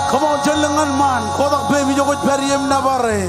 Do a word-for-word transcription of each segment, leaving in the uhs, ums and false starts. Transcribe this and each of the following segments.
Come on, jen lōñ ñan ṃaan. Kotak peiṃ ijo kwōj pād ie im nōbar e.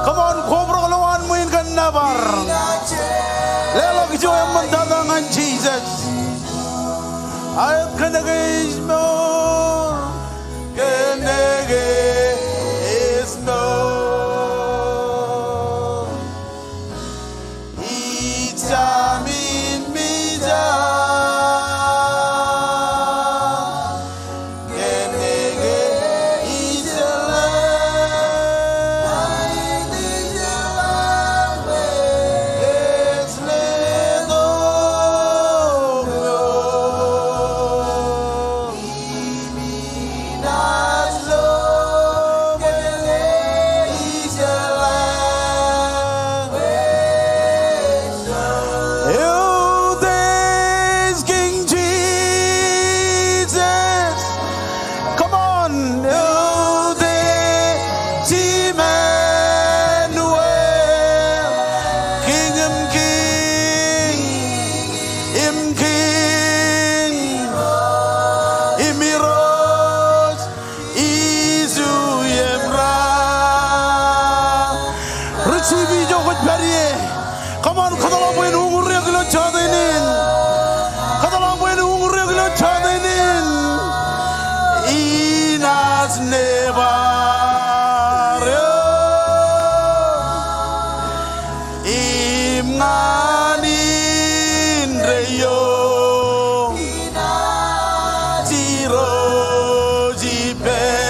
Come on, kobrak lowaan ṃwiin kōn nōbar. Leḷọk ijo eṃṃantata ñan Jisōs. Aet, kōnke ej ṃool. Kōnke ej ṃool. Ij Jemem in mijak. Kōnke ij jeḷā. Ij letok. Eutiej Kiiñ Jisōs. Come on. Eutiej Imanuel. Kiiñ im kiiñ im kiiñ im Irooj. Iju im ra. Receive ijo kwōj pād ie. Come on, kōtḷọk bwe en uñūr eok ilo jota in. Kōtḷọk bwe en uñūr eok ilo jota in. Inaaj nebar eok. Im ñan indeeo, Irooj ippān.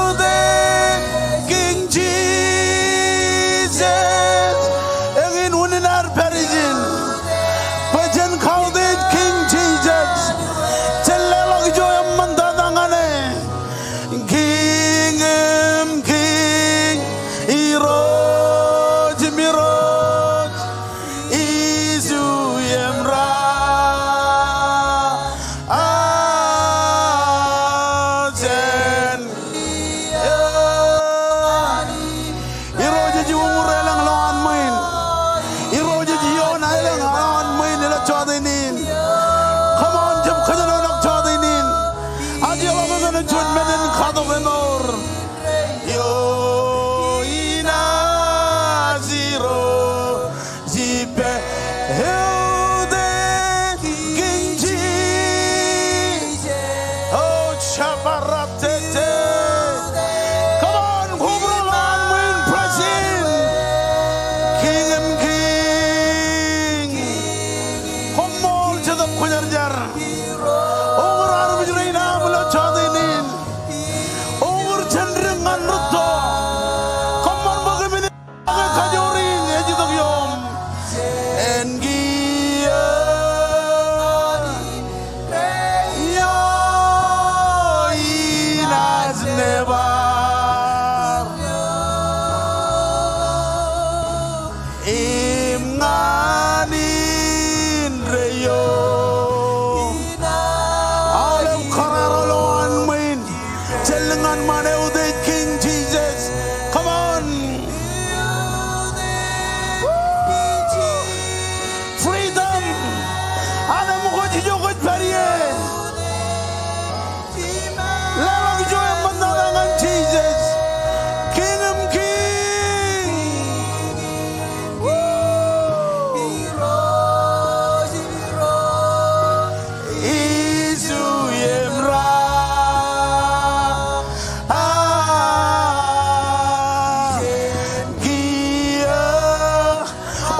Eutiej Kiiñ Jisōs. Ṃokta kōn juon men in katok emour. Eo inaaj irooj ippān eutiej King Jesus. O Shabaratete. Come on, kobrak lowaan ṃwiin, praise Him. King im King. Koṃṃool Jetōb Kwōjarjar. Uñūr armej rein aṃ ilo jọteen in. Uñūr jān dik ñan rūtto. Kōṃṃan bwe kōmin kake kajoor in ej itok ioṃ. En kiiō eo inaaj nebar im ñan indeeo. Aolep kōrā ro lowaan ṃwiin. Jen lōñ ñan ṃaan eutiej King Jesus. Come on. Freedom. Anemkwōj ijo kwōj pād ie. Leḷọk ijo eṃṃantata ñan Jesus. King im King. Woo! Iju im ra. Ah. Kiiō.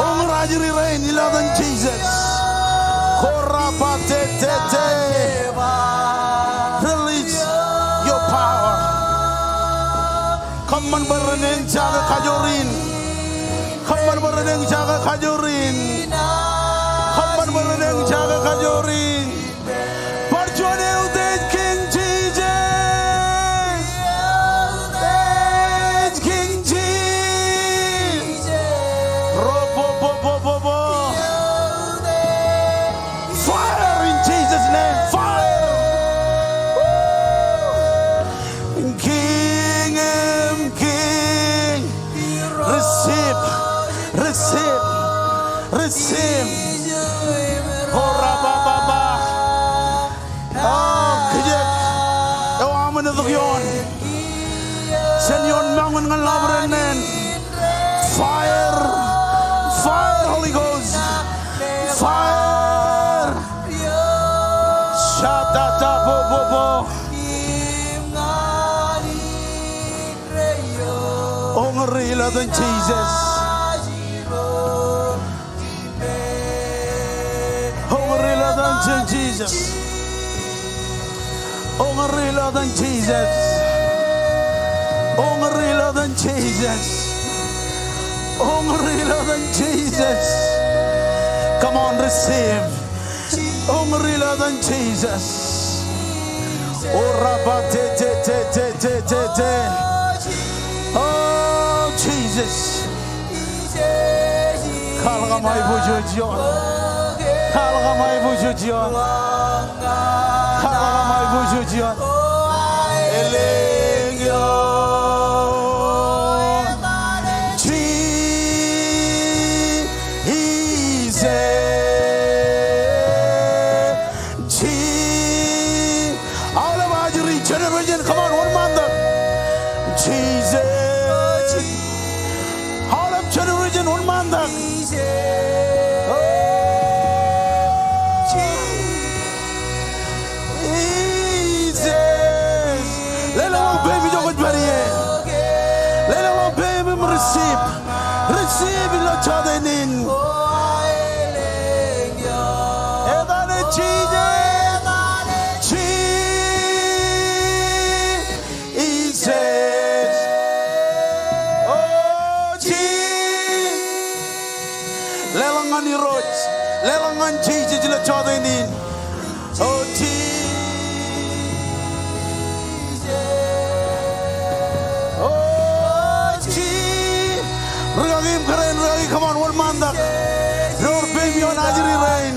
Uñūr ajri rein ilo etan Jesus. Korabate te te. Release your power. Kōṃṃan bwe ren eñjake kajoor in. Kōṃṃan bwe ren eñjake kajoor in. Kōṃṃan bwe ren eñjake kajoor in. Bar juon eutiej King Jesus. Eutiej King Jesus. Ro bo bo bo bo bo. Fire in Jesus' name. Fire. Woo. King im King. Receive. Receive. Receive. Ora ba ba ba. O, kijeek eo aṃ en itok ioon. Jān ioon mountain ñan lọpiden neen. Fire. Fire, Holy Ghost. Fire. Sha ta ta bo bo bo. Uñūr ilo etan Jesus. Uñūr ilo etan Jesus. Uñūr ilo etan Jesus. Uñūr ilo etan Jesus. Uñūr ilo etan Jesus. Come on, receive. Uñūr ilo etan Jesus. Ora ba te te te te te te te. Oh, Jesus. Kwaḷọk aṃ aiboojoj ioon. Kwaḷọk aṃ aiboojoj ioon. Kwaḷọk aṃ aiboojoj ioon. Elōñ ioon. Jesus. Je-, aolep ajri generation, come on, wōnṃaantak. Jesus. Aolep generation, wōnṃaantak. Oh, Jesus. Leḷọk ḷọk peiṃ ijo kwōj pād ie. Leḷọk ḷọk peiṃ im receive. Receive ilo jọteen in. Etan eo Jesus. Jesus. Oh, Jesus. Leḷọk ñan Irooj. Leḷọk ñan Jesus ilo jọteen in. Oh, Jesus. Oh, Jesus. Rūkaki im kōrā in, rūkaki, come on, wōnṃaantak. Door peiṃ ioon ajri rein.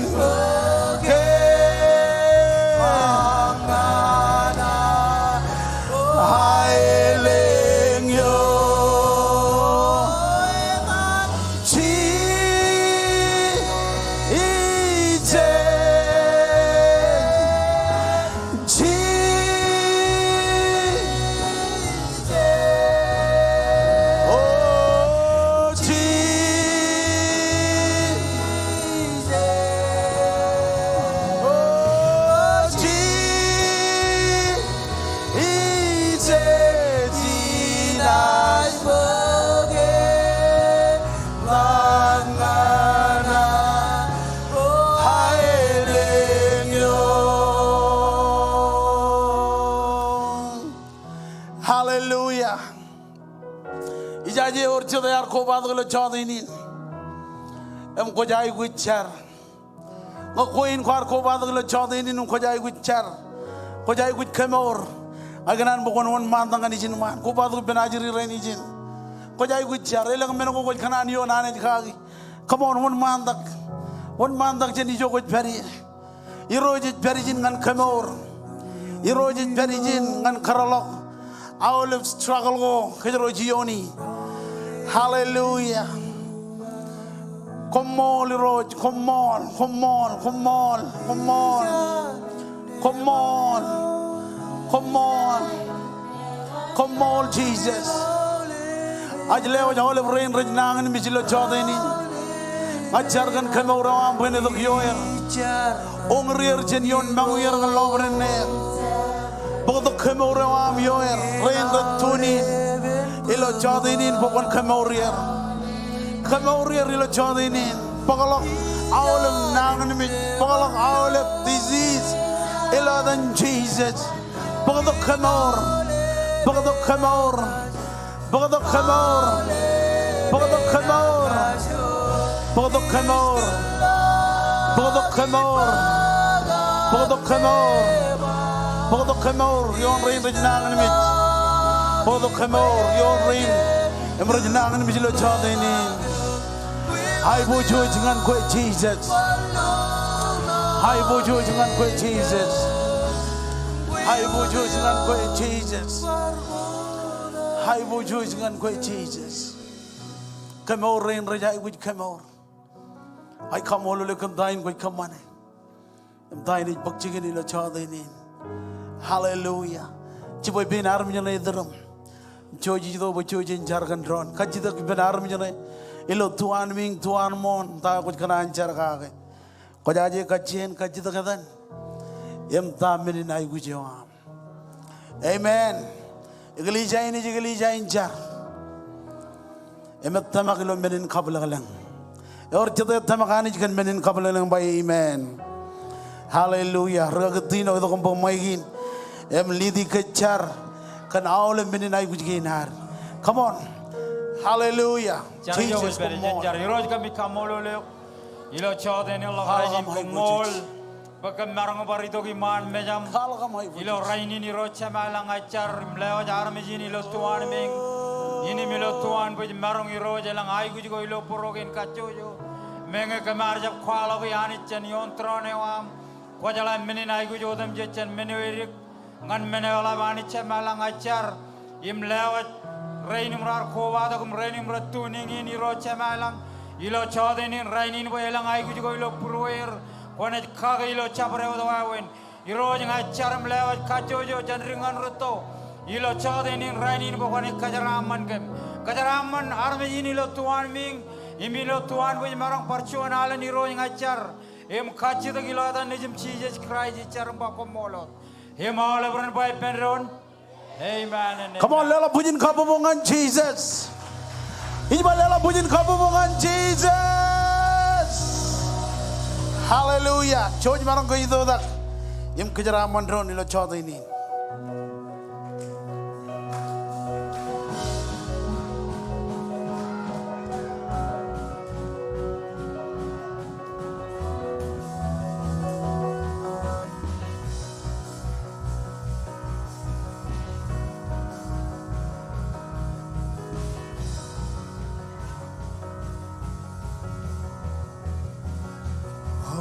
Aelōñ ioon. Jesus. Jesus. Hallelujah. Ijaje ewōr jet ear kobatok ilo jọteen in im kwōj aikuj jar. Ñe kwe in kwaar kobatok ilo jọteen in im kwōj aikuj jar, kwōj aikuj kemour, ikōṇaan bwe kwōn wōnṃaantak ñan ijin ṃaan. Kobatok ippān ajri rein ijin. Kwōj aikuj jar, elōñ men ko kwōj kōṇaan ioon Anij kaki. Come on, wōnṃaantak. Wōnṃaantak jān ijo kwōj pād ie. Irooj ej pād ijin ñan kemour. Irooj ej pād ijin ñan kōtḷọk aolep struggle ko kōjro iooni. Hallelujah. Koṃṃool Irooj, koṃṃool, koṃṃool, koṃṃool, koṃṃool. Koṃṃool, koṃṃool, koṃṃool. Koṃṃool Jisōs. Ij lewōj aolep rein rej nañinmej ilo jọteen in. Ña ij jar kōn kemour eo aṃ bwe en itok ioer. Uñūr er jān ioon moñier ñan lọpiden neer. Bōktok kemour eo aṃ ioer, rein rej tune in ilo jọteen in bwe kwōn kemour er. Kemour er ilo jọteen in. Bōkḷọk aolep nañinmej, bōkḷọk aolep disease ilo etan Jisōs. Bōktok kemour. Bōktok kemour. Bōktok kemour. Bōktok kemour. Bōktok kemour. Bōktok kemour. Bōktok kemour. Bōktok kemour ioon rein rej nañinmej. Bōktok kemour ioon rein im rej nañinmej ilo jọteen in. Aiboojoj ñan kwe Jisōs. Aiboojoj ñan kwe Jisōs. Aiboojoj ñan kwe Jisōs. Aiboojoj ñan kwe Jisōs. Kemour rein rej aikuj kemour. Ij kaṃṃoolol eok kōn ta in kwōj kōṃṃane im ta in ej bōk jikin ilo jọteen in. Hallelujah. Jibwe pein armej ṇe itōrōṃ. Jouj ij itok bwe jouj jen jar kōn doon. Kajjitōk ippān armej ṇe ilo tuanmiiñ, tuanmooṇ, ta eo kwōj kōṇaan jar kake. Kwōjaje kajjien, kajjitōk etan im ta men in aikuj eo aṃ. Amen. Eklejia in ej eklejia in jar im ej tōmak ilo men in kabwilōñlōñ. Ewōr jet eo tōmak Anij kōn men in kabwilōñlōñ ba amen. Hallelujah. Rikaki Tino, itok im bōk ṃaik in im lead e kōj jar kōn aolep men in aikuj kein ad. Come on. Hallelujah. Jar ijo Jesus, kwōj pād ijo koṃṃool. Jar. Irooj, kōmij kaṃṃoolol eok ilo jọteen in ḷọk rainin, koṃṃool bwe kōm maroñ bar itok iṃaan mejaṃ ilo rainin. Irooj Jemem ilañ, ij jar im lewōj armej in ilo tuanmiiñ in im ilo tuanbwij maroñ, Irooj, elōñ aikuj ko ilo būruō kein kajjojo. Meñe kōm ar jab kwaḷọki Anij jān ioon tūroon eo aṃ, kwōjeḷā men in aikuj otemjej jān men eo edik ñan men eo eḷap. Anij Jemem ilañ, ij jar im lewōj rein im raar kobatok im rein im rej tune in, Irooj Jemem ilañ, ilo jọteen in rainin bwe elōñ aikuj ko ilo būrueir, kwōnaaj kake ilo jabdewōt wāween. Irooj, ña ij jar im lewōj kajjojo jān dik ñan rūtto ilo jọteen in rainin bwe kwōnaaj kōjeraaṃṃan kōm, kōjeraaṃṃan armej in ilo tuanmiiñ im ilo tuanbwij maroñ bar juon alen. Irooj, ña ij jar im kajjitōk ilo etan Nejūṃ Jisōs Kraist ij jar im ba koṃṃool wōt. Im aolep ren ba ippān doon, amen. Come on, leḷọk bwijin kabbokbok ñan Jisōs. Ij ba leḷọk bwijin kabbokbok ñan Jisōs. Hallelujah. Jouj maroñ ke itoitak im kōjeraaṃṃan doon ilo jọteen in.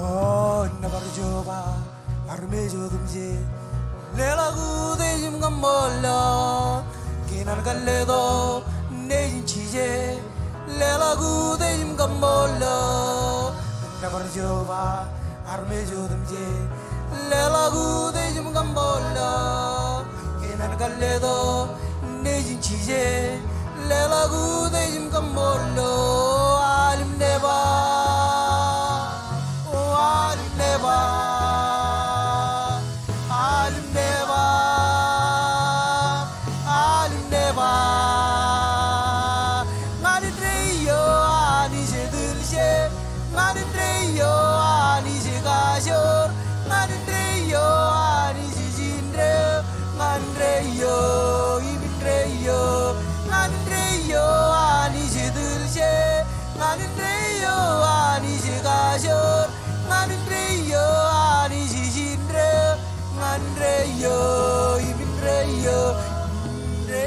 O nōbar Jeova armej otemjej, leḷọk utiej im kaṃṃoolol ḷọk. Kōn an kar letok Nejin Jisōs, leḷọk utiej im kaṃṃoolol ḷọk. Nōbar Jeova armej otemjej, leḷọk utiej im kaṃṃoolol ḷọk. Kōn an kar letok Nejin Jisōs, leḷọk utiej im kaṃṃoolol ḷọk. Al im nōbar, o al im nōbar, al im nōbar,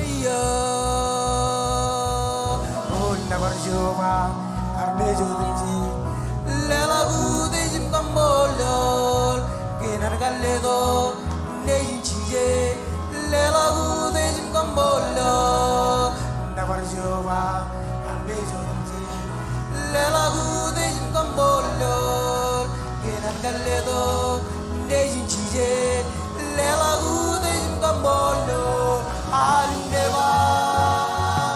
Eo, o nōbar Jeova, armej otemjej. Leḷọk utiej im kaṃṃoolol, kōn an kar letok Nejin Jisōs. Leḷọk utiej im kaṃṃoolol, nōbar Jeova, armej otemjej. Leḷọk utiej im kaṃṃoolol, kōn an kar letok Nejin Jisōs. Leḷọk utiej im kaṃṃoolol, Anij nōbar,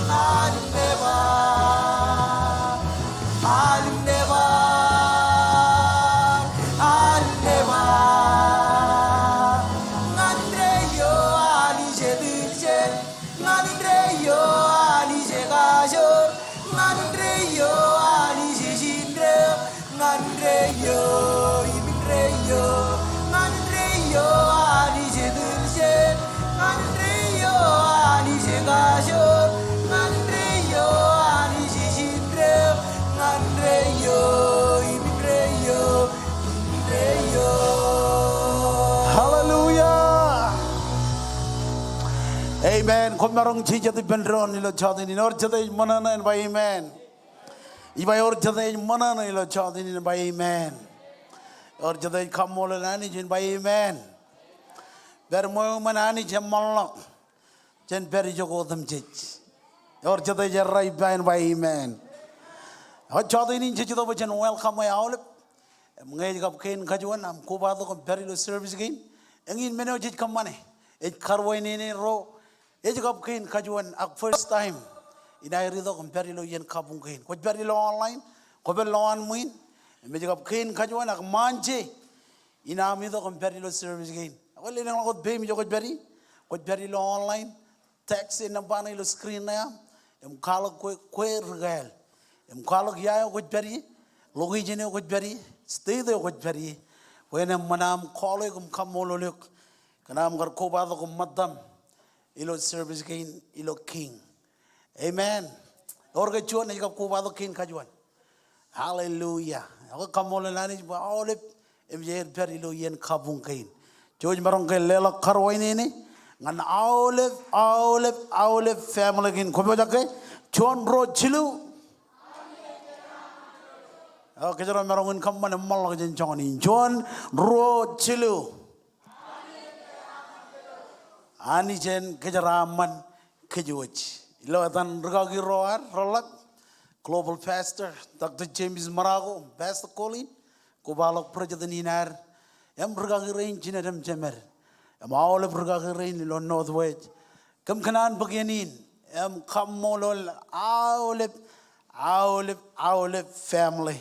Anij nōbar, Anij nōbar, Anij nōbar. Ñan indeeo Anij etūrjel, ñan indeeo Anij ekajoor, ñan indeeo Anij ejindeeo, ñan indeeo, im indeeo, ñan indeeo Anij etūrjel, ñan indeeo Anij ekajoor, ñan indeeo Anij ejindeeo, ñan indeeo, im indeeo, im indeeo. Hallelujah. Amen. Koṃ maroñ jijet ippān doon ilo jota in. Ewōr jete ej ṃōṇōṇō en ba amen. Ij ba ewōr jete ej ṃōṇōṇō ilo jota in en ba amen. Ewōr jete ej kaṃṃoolol Anij en ba amen. Pād ṃweo iṃōn Anij eṃṃanḷọk jān pād ijoko otemjej. Ewōr jete ej errā ippa en ba amen. Eo, jota in jej itok bwe jen welcome e aolep. Im ñe ej kab kein kajuon aṃ kobatok im pād ilo service kein, eñin men eo jej kōṃṃane ej karuwainene ro ej kab kein kajuon ak first time in aer itok im pād ilo iien kabuñ kein. Kwōj pād ilo online, kwō pād lowaan ṃwiin, im ej kab kein kajuon ak ṃaanje in aṃ itok im pād ilo service kein. Ak lelōñḷọk wōt peiṃ ijo kwōj pād ie, kwōj pād ilo online, text e nōṃba ṇe ilo screen ṇe aṃ, im kwaḷọk kwe, kwe ri kāāl, im kwaḷọk ia eo kwōj pād ie, location eo kwōj pād ie, state eo kwōj pād ie, bwe en eṃṃan aṃ call eok im kaṃṃoolol eok kōn aṃ kar kobatok im ṃōttaṃ ilo service kein ilo King. Amen. Ewōr ke juon ej kab kobatok kein kajuon? Hallelujah. Ekwe kaṃṃoolol Anij bwe aolep eṃōj aer pād ilo iien kabuñ kein. Jej maroñ ke leḷọk karuwainene ñan aolep, aolep, aolep family kein. Kwō pojak ke? Juon, ruo, jilu. Eo, kōjro maroñ in kōṃṃan eṃṃanḷọk jān joñan in. Juon, ruo, jilu. Anij en kōjeraaṃṃan kōjwōj. Ilo etan rūkaki ro ad reḷḷap, Global Pastor Doctor James Marocco, Pastor Colin, kobaḷọk president in ad, im rūkaki rein jined im jemed, im aolep rūkaki rein ilo Northwest. Kōm kōṇaan bōk iien in im kaṃṃoolol aolep, aolep, aolep family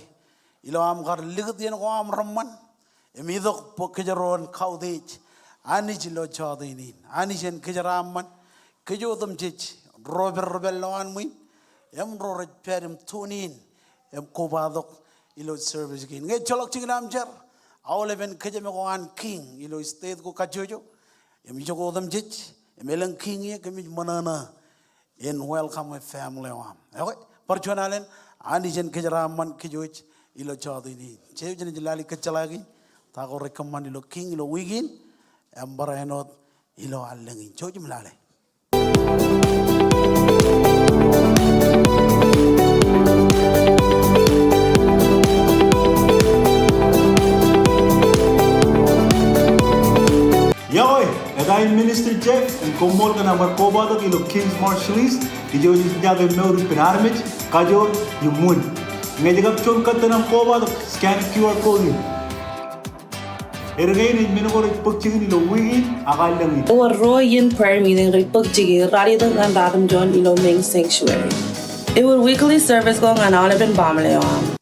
ilo aṃ kar likūt iien ko aṃ reṃṃan im itok bwe kōjro en kautiej Anij ilo jota in. Anij en kōjeraaṃṃan kōj otemjej, ro rej pād lowaan ṃwiin im ro rej pād im tune in im kobatok ilo service kein. Ñe ejjeḷọk jikin aṃ jar, aolepen kōjām ko an King ilo state ko kajjojo im ijoko otemjej, im elōñ King ie, kōmij ṃōṇōṇō in welcome e family eo aṃ. Ekwe, bar juon alen, Anij en kōjeraaṃṃan kōjwōj ilo jota in. Jej, jenaaj lale kōjjeḷā kein ta ko rej kōṃṃan ilo King ilo wiik in, im barāinwōt ilo allōñ in. Jej im lale. Iọkwe, eta in Minister Jeff, im koṃṃool kōn aṃ kar kobatok ilo King's Marshallese. Ijo ej ijaake mour ippān armej, kajoor im wūn. Ñe ej kab juon kōttan aṃ kobatok, scan Q R code in. Erkein ej men ko rej bōk jikin ilo wiik in ak allōñ in. Ewōr ruo iien prayer meeting rej bōk jikin ralitōk ñan ratimjuon ilo main sanctuary. Ewōr weekly service ko ñan aolepen baaṃle eo aṃ.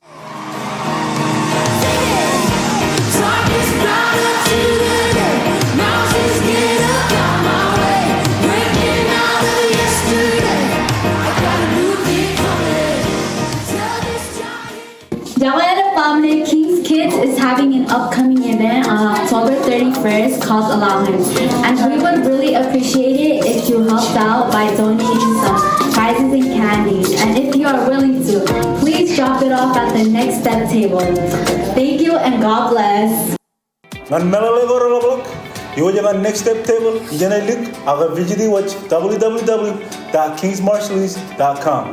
Jabōt Baaṃle, King's Kids is having an upcoming event on October thirty-first called Alangan, and we would really appreciate it if you helped out by donating some prizes and candies. And if you are willing to, please drop it off at the Next Step table. Thank you and God bless. Ñan meḷeḷe ko reḷapḷọk, Iwōj ñan Next Step Table, ijeṇe lik ak visit iwōj, W W W dot kings marshallis dot com.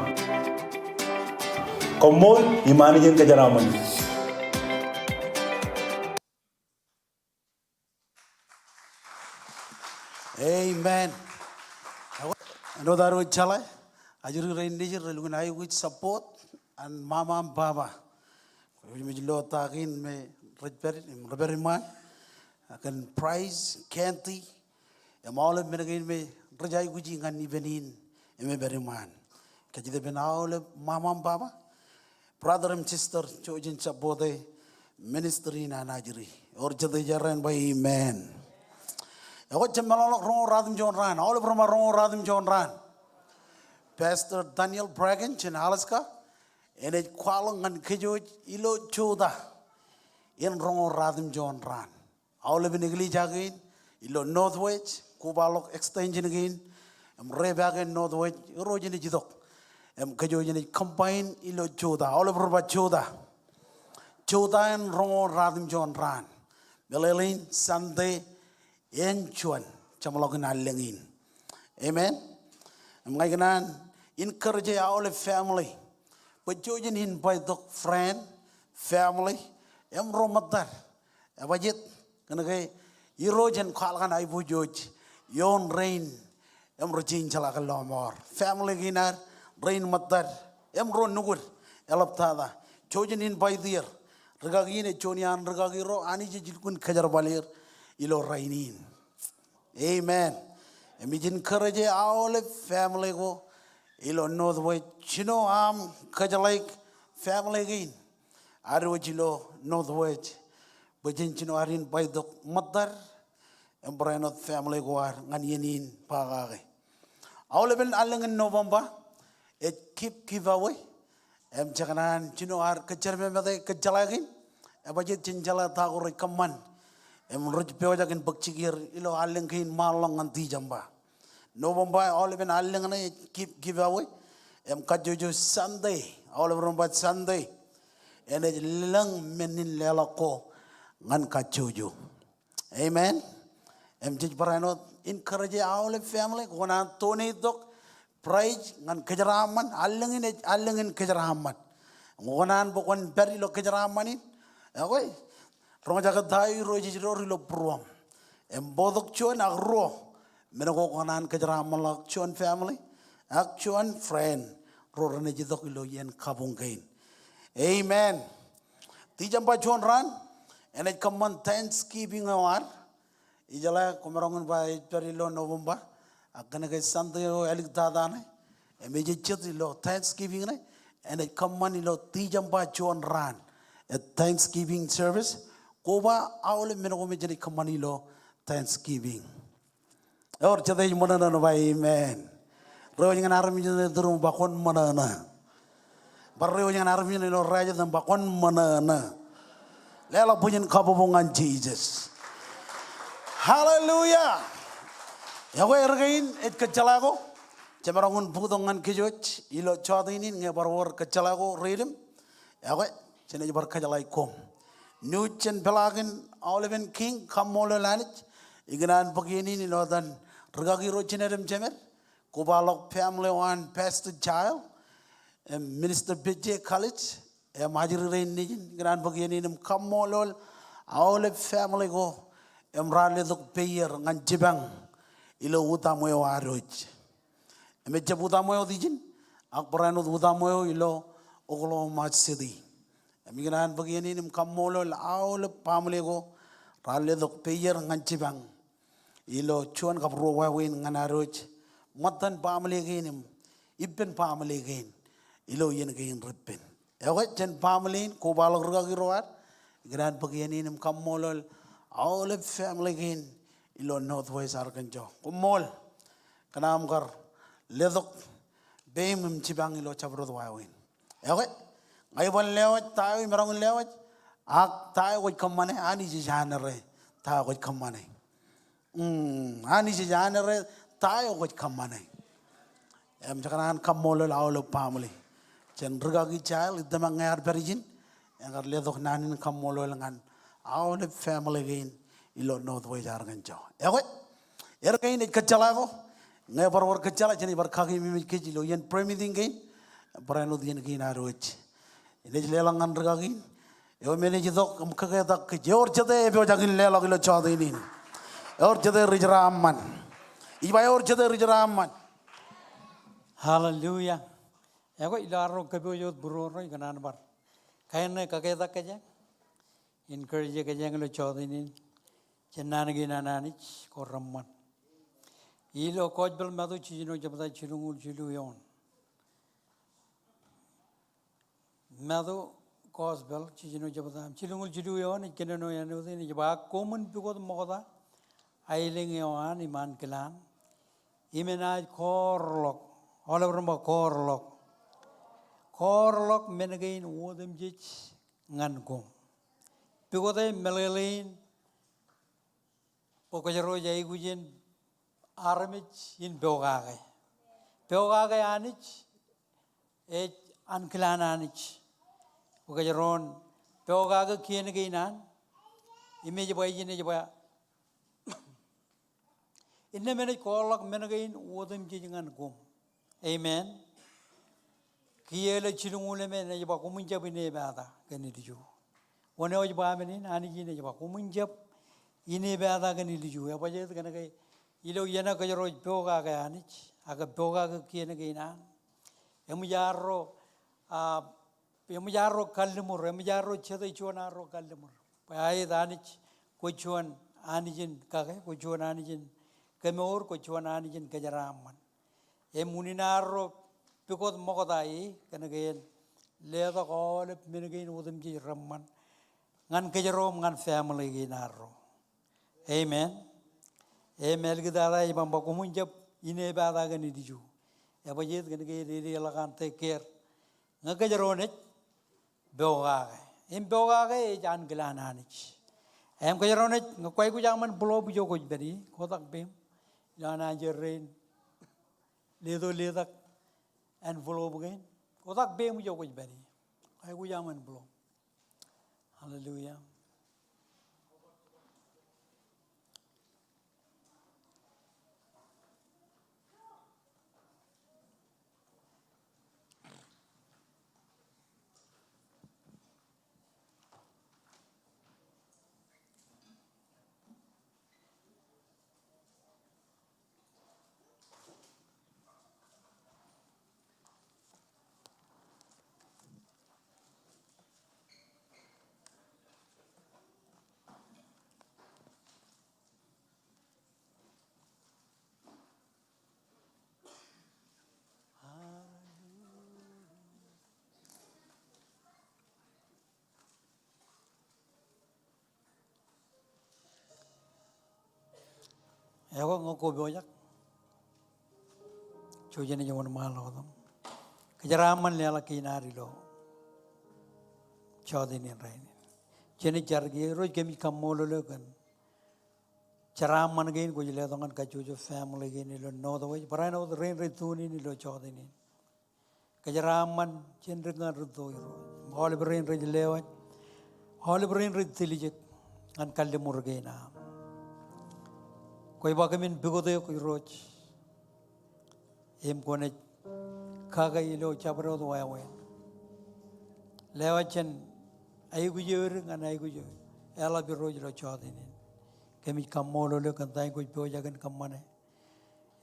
Koṃṃool im Anij en kōjeraaṃṃan eok. Amen. Āinwōt ad wōj jeḷā, ajri rein nejid relukkuun aikuj support an mama im baba. Kwōj mej lo ta kein me rej pād im rej pād iṃaan. Ak kōn Price, Candy, im aolep men kein me rej aikuji ñan iven in im ej pād iṃaan. Kajjitōk ippān aolep mama im baba, brother im sister, jouj im support e ministry in an ajri. Ewōr jet ej errā in ba amen. Ekwe, jemaroñ roñoul ratimjuon raan. Aolep rej ba roñoul ratimjuon raan. Pastor Daniel Bracken jān Alaska enaaj kwaḷọk ñan kōj ilo jota in roñoul ratimjuon raan. Aolepen eklejia kein ilo Northwest, kobaḷọk extension kein im repaake Northwest, Irooj enaaj itok im kōj enaaj combine ilo jota. Aolep rej ba jota. Jota in roñoul ratimjuon raan. Meḷeḷein Sunday āinjuon jeṃḷọkin allōñ in. Amen. Im ña ikōṇaan encourage aolep family bwe jej invite tok friend, family, im ro ṃōttad. Ebajeet, kōnke Irooj en kwaḷọk an aiboojoj ioon rein im rej jeḷā ke lọmọọr. Family kein ad, rein ṃōttad im ro nukūd, eḷaptata. Jouj im invite er. Rikaki in ej juon iaan rikaki ro Anij ej lukkuun kōjerbal er ilo rainin. Amen. Im ij encourage aolep family ko ilo Northwest, jino aṃ kōjeḷāik family kein ad wōj ilo Northwest bwe jen jino ad invite tok ṃōttad im barāinwōt family ko ad ñan iien in ba kake. Aolepen allōñ in November ej gift giveaway. Im jekōṇaan jino ad kōjjermemete kōjjeḷā kein. Ebajeet, jen jeḷā ta ko rej kōṃṃan im rej pojak in bōk jikier ilo allōñ kein ṃaanḷọk ñan December. November, aolepen allōñ ṇe ej gift giveaway. Im kajjojo Sunday, aolep rej ba Sunday, enaaj lōñ men in leḷọk ko ñan kajjojo. Amen. Im jej barāinwōt encourage aolep family, kwō kōṇaan donate tok prize ñan kōjeraaṃṃan. Allōñ in ej allōñ in kōjeraaṃṃan. Kwō kōṇaan bwe kwōn pād ilo kōjeraaṃṃan in. Ekwe, roñjake ta eo Irooj ej door ilo būruōṃ. Im bōktok juon ak ruo men ko kwō kōṇaan kōjeraaṃṃanḷọk juon family ak juon friend ro renaaj itok ilo iien kabuñ kein. Amen. December juon raan enaaj kōṃṃan Thanksgiving eo ad. Ijeḷā kwōmaroñ in ba ej pād ilo November, ak kōnke Sunday eo āliktata ṇe im ej jet ilo Thanksgiving ṇe, enaaj kōṃṃan ilo December juon raan, a Thanksgiving service. Koba aolep men ko me jenaaj kōṃṃan ilo Thanksgiving. Ewōr jet ej ṃōṇōṇō in ba amen. Ri wōj ñan armej eo ej tūrūṃ im ba kwōn ṃōṇōṇō. Bar ri wōj ñan armej eo ilo rājet im ba kwōn ṃōṇōṇō. Leḷọk bwijin kabbokbok ñan Jisōs. Hallelujah. Ekwe, erkein ej kōjjeḷā ko jemaroñ in bōktok ñan kōj ilo jota in ñe bar wōr kōjjeḷā ko rej ippān. Ekwe, jenaaj bar kōjjeḷā koṃ. Nuuj jān peḷaakin aolepen kiiñ, kaṃṃoolol Anij. Ikōṇaan bōk iien in ilo etan rikaki ro jined im jemed, kobaḷọk family eo an Pastor Child im Minister P J College im ajri rein nejin. Ikōṇaan bōk iien in im kaṃṃoolol aolep family ko im raar letok peier ñan jipañ ilo utaṃwe eo ad wōj. Im ejjab utaṃwe eo ijin, ak barāinwōt utaṃwe eo ilo Oklahoma City. Im ikōṇaan bōk iien in im kaṃṃoolol aolep baaṃle ko raar letok peier ñan jipañ ilo juon kab ruo wāween ñan ad wōj, ṃōttan baaṃle kein im ippān baaṃle kein ilo iien kein rej ippān. Ekwe, jān baaṃle in, kobaḷọk rikaki ro ad, ikōṇaan bōk iien in im kaṃṃoolol aolep family kein ilo Northwest Arkansas. Koṃṃool kōn aṃ kar letok peim im jipañ ilo jabdewōt wāween. Ekwe, ña iban lewōj ta eo imaroñ in lewōj, ak ta eo kwōj kōṃṃane, Anij ej anerre ta eo kwōj kōṃṃane. Mm, Anij ej anerre ta eo kwōj kōṃṃane. Im jekōṇaan kaṃṃoolol aolep baaṃle. Jān rikaki Child, itōmak ñe ear pād ijin, ekar letok naan in kaṃṃoolol ñan aolep family kein ilo Northwest Arkansas. Ekwe, er kein ej kōjjeḷā ko, ñe bar wōr kōjjeḷā, jenaaj bar kakememej kōj ilo iien prayer meeting kein, barāinwōt iien kein ad wōj. Enaaj leḷọk ñan rūkaki in, eo me enaaj itok im kōketak kōj. Ewōr jete epojak in leḷọk ilo jọteen in? Ewōr jete ri jeraaṃṃan? Ij ba ewōr jete ri jeraaṃṃan? Hallelujah. Ekwe, ilo arro kōpooj wōt būruō ro, ikōṇaan bar kain ṇe kōketak kōj, encourage kōj ilo jọteen in, jān naan kein an Anij ko reṃṃan. Ilo Gospel Matu jiljino jebta jilñuul jilu eoon. Matu Gospel jiljino jebta jilñuul jilu eoon ej kōnono āinwōt in, ej ba, ak koṃwin pukot ṃokta aelōñ eo an im ankilaan, im enaaj koorḷọk, aolep ren ba koorḷọk, koorḷọk men kein otemjej ñan koṃ. Pukot e meḷeḷein bwe kōjro ej aikuj in armej in pokake. Pokake Anij ej ankilaan Anij. Bwe kōjro en pokake kien kein an, im ej ba ijin, ej ba, innām enaaj koorḷọk men kein otemjej ñan koṃ. Amen. Kiiō ilo jilñuul emān ej ba, koṃwin jab inepata kōn ilju. Wōn eo ej ba men in? Anij in ej ba, koṃwin jab inepata kōn ilju. Ebajjeet? Kōnke ilo iien eo kōjro ej pokake Anij, ak pokake kien kein an, eṃōj arro, a, eṃōj arro kalliṃur, eṃōj arro jete juon arro kalliṃur. Bwe aet, Anij, kwōj juon Anij in kake, kwōj juon Anij in kemour, kwōj juon Anij in kōjeraaṃṃan. Im unin arro pukot ṃokta e, kōnke en letok aolep men kein otemjej reṃṃan ñan kōjro im ñan family kein arro. Amen. Im āliktata ej ba, ba koṃwin jab inepata kōn ilju. Ebajjeet? Kōnke ededeḷọk an take care ñe kōjro naaj pokake. Im pokake ej ankilaan Anij. Im kōjro naaj, ñe kwaikuj aṃ envelope ijo kwōj pād ie, kotak peiṃ. Ilo an anjeḷ rein leto letak envelope kein, kotak peiṃ ijo kwōj pād ie. Kwaikuj aṃ envelope. Hallelujah. Ekwe, ñe kwō pojak, jouj im wōnṃaanḷọk wōt im kōjeraaṃṃan leḷọk kein ad ilo jọteen in rainin. Jen jar kiiō. Irooj, kōmij kaṃṃoolol eok kōn jeraaṃṃan kein kwōj letok ñan kajjojo family kein ilo Northwest, barāinwōt rein rej tune in ilo jọteen in. Kōjeraaṃṃan jān dik ñan rūtto, Irooj. Aolep rein rej lewōj, aolep rein rej tiljek ñan kalliṃur kein aṃ. Kwōj ba kōmin pukot eok, Irooj, im kwōnaaj kake ilo jabdewōt wāween. Lewōj jān aikuj eo edik ñan aikuj eo eḷap, Irooj, ilo jọteen in. Kōmij kaṃṃoolol eok kōn ta in kwōj pojak in kōṃṃane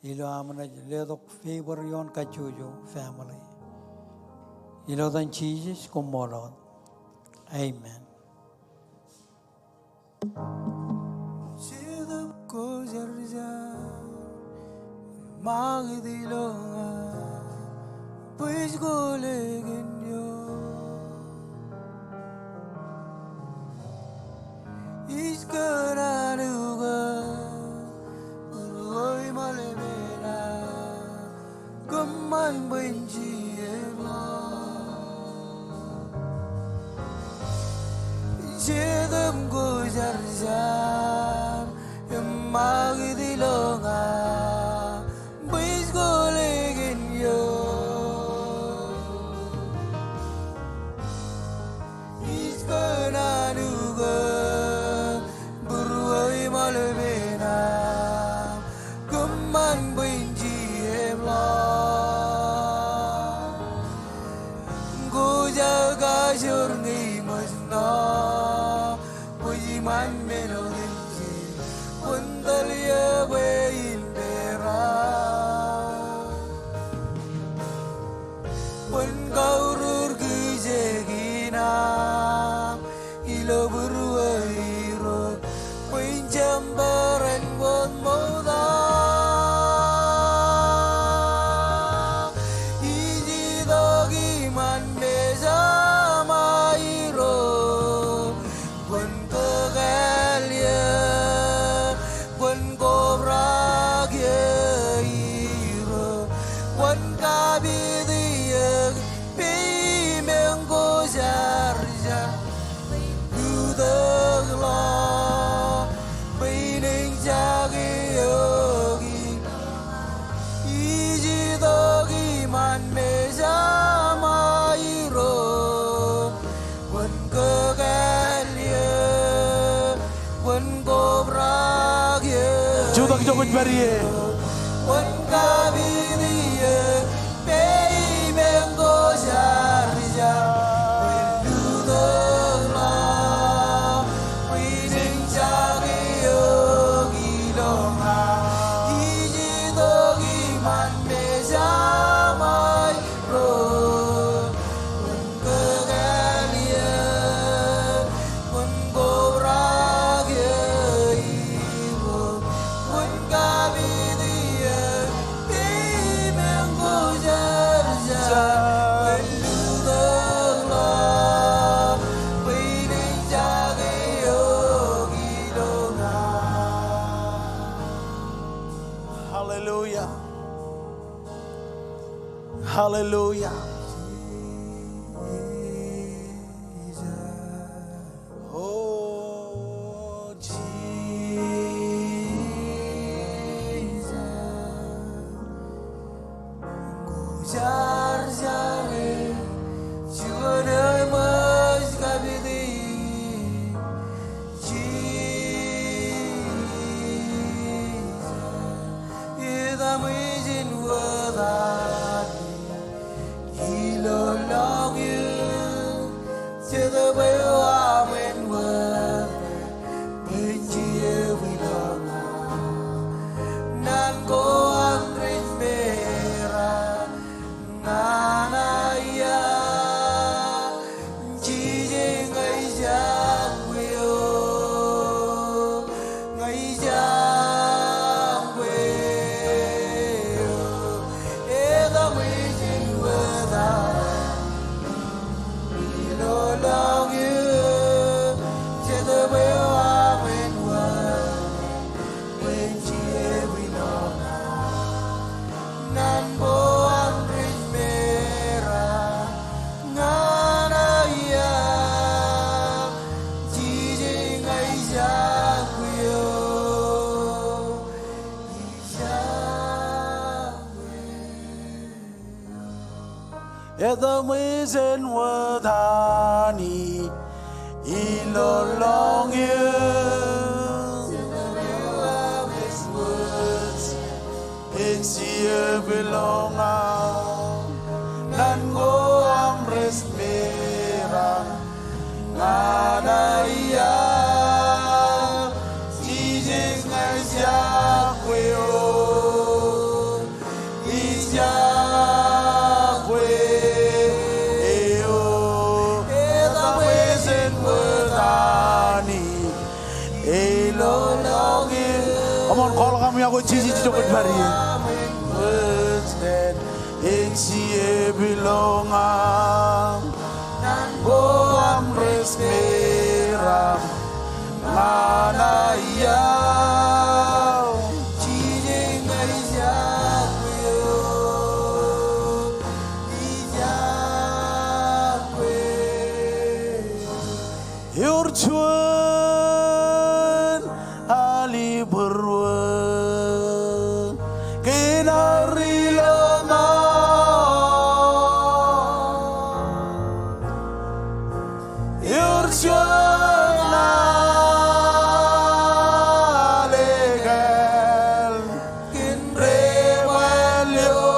ilo am naaj letok favor ioon kajjojo family. Ilo etan Jisōs, koṃṃool wōt. Amen. Jetōb ko jar jar, ṃakūt ilo ña, bwe ij kole kōn eok. Ij kōṇaan ukōt būruō im aolep eṇ aō kōṃṃan bwe en jijet ḷọk. Jetōb ko jar jar im ṃakūt ilo ña, bwe ij kole kōn eok. Ij kōṇaan ukōt būruō im Kwōj kajoor ñe ṃōj ṇo, kwōj iṃaan men otemjej, kwōn tōl eō bwe in peran. Kwōn kaurur kijeek in aṃ ilo būruō Irooj, bwe in jab bōran wōt ṃokta. Ij itok iṃaan mejaṃ, a Irooj, kwōn kōkāāl eō, kwōn kobrak eō Irooj, kwōn kapit eō peiṃ eñ kwōjarjar. Lutōkḷọk bwe in eñjake eok. Ij itok iṃaan mejaṃ, a Irooj, kwōn kōkāāl eō, kwōn kobrak eō. Jutak ijo kwōj pād ie. Kwōn kapit eō peiṃ eñ kwōjarjar. Lutōkḷọk bwe in eñjake eok ilo ña. Ij itok iṃaan mejaṃ, a Irooj, kwōn kōkāāl eō, kwōn kobrak eō Irooj, kwōn kapit eō peiṃ eñ kwōjarjar. Kwōn lutōkḷọk bwe in eñjake eok ilo ña. Hallelujah. Hallelujah. Oh, Jesus. Kwōjarjar eō, juon eṃōj kapit eō. Jesus, etaṃ ijin wōt Anij ilo lọñiō, jet bwe eo aṃ wōt, bwe en jibwilọk ña. Naan ko aṃ rej meram ñan aia, Jisōs, ña ij jab kwe eok, ña ij jab kwe eok. Etaṃ ijin wōt Anij ilo lọñiō, jet bwe eo aṃ wōt, bwe en jibwilọk ña. Naan ko aṃ rej meram ñan aia, Jisōs, ña ij jab kwe eok, ij jab kwe eok. Etaṃ ijin wōt Anij ilo lọñiō, en jibwilọk ña. Naan ko aṃ rej meram ñan aia, Jisōs, ña ij jab kwe eok, ij jab kwe eok. Etaṃ ijin wōt Anij ilo lọñiō. Come on, kwaḷọk aṃ iọkwe Jisōs ijo kwōj pād ie. En jibwilọk ña. Naan ko aṃ rej meram ñan aia, Jisōs, ña ij jab kwe eok, ij jab kwe eok. Ewōr juon al ibūruō kein ad ri lọmọọr. Ewōr juon al ekāāl kein ri bwāāl eo.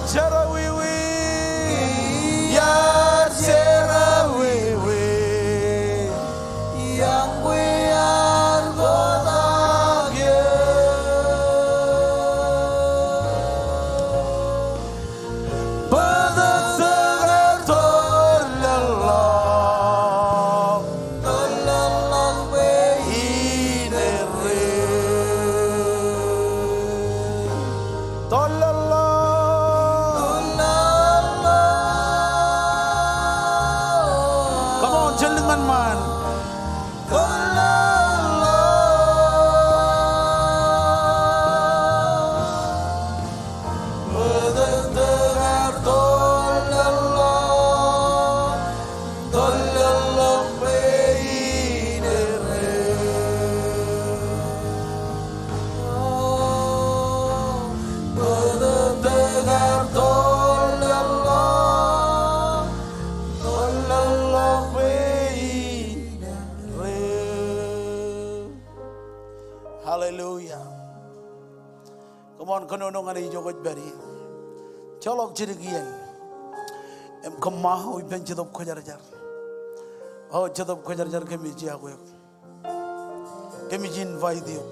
Jerọwiwi, iar jerọwiwi, iọkwe iar kotak eō. Bōtōktōk ear toḷḷọk, toḷḷọk bwe in erreo. Toḷḷọk. Come on, jen lōñ ñan ṃaan. Hallelujah. Come on, kōnono ñan ijo kwōj pād ie. Joḷọk jidik iien im kōṃṃao ippān Jetōb Kwōjarjar. O Jetōb Kwōjarjar, kōmij iọkwe eok. Kōmij invite eok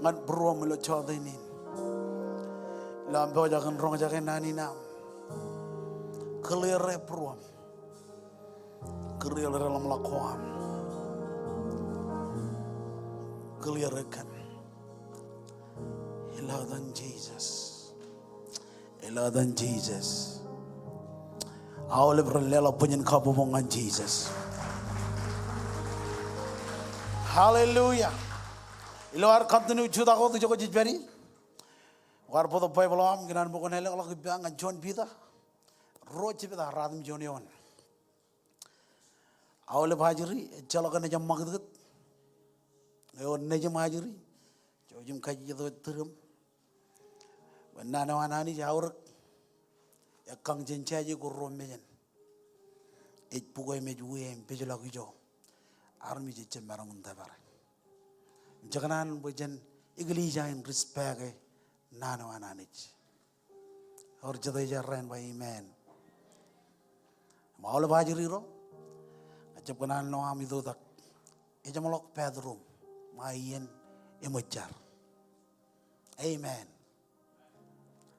ñan būruōm ilo jota in. Ilo aṃ pojak in roñjake naan in aṃ. Clear e būruōm. Clear e ḷōmṇak ko aṃ. Clear e kōm. Ilo etan Jisōs. Ilo etan Jisōs. Aolep ren leḷọk bwijin kabbokbok ñan Jisōs. Hallelujah. Ilo ad continue jutak wōt ijo kwōj pād ie, kwaar bōktok Baibōḷ eo aṃ, ikōṇaan bwe kwōn elōkḷọk ippa ñan juon Piter ruo jebta, ratimjuon eoon. Aolep ajri, ejjeḷọk ke naaj ṃakūtkūt. Ewōr naaj im ajri, jouj im kajjitōk tūriṃ. Bwe naan eo an Anij eaorōk, ekkañ jān jāje ko ruo mejān. Ej bukwe im ej wia im pejḷọk ijo armej ejjab maroñ in tōpare. Im jekōṇaan bwe jān eklejia in respect e naan eo an Anij. Ewōr jete ej errā in ba amen? Im aolep ajri ro, ña ij jab kōṇaan lo aṃ itoitak, ejeṃḷọk bathroom, ṃae iien eṃōj jar. Amen.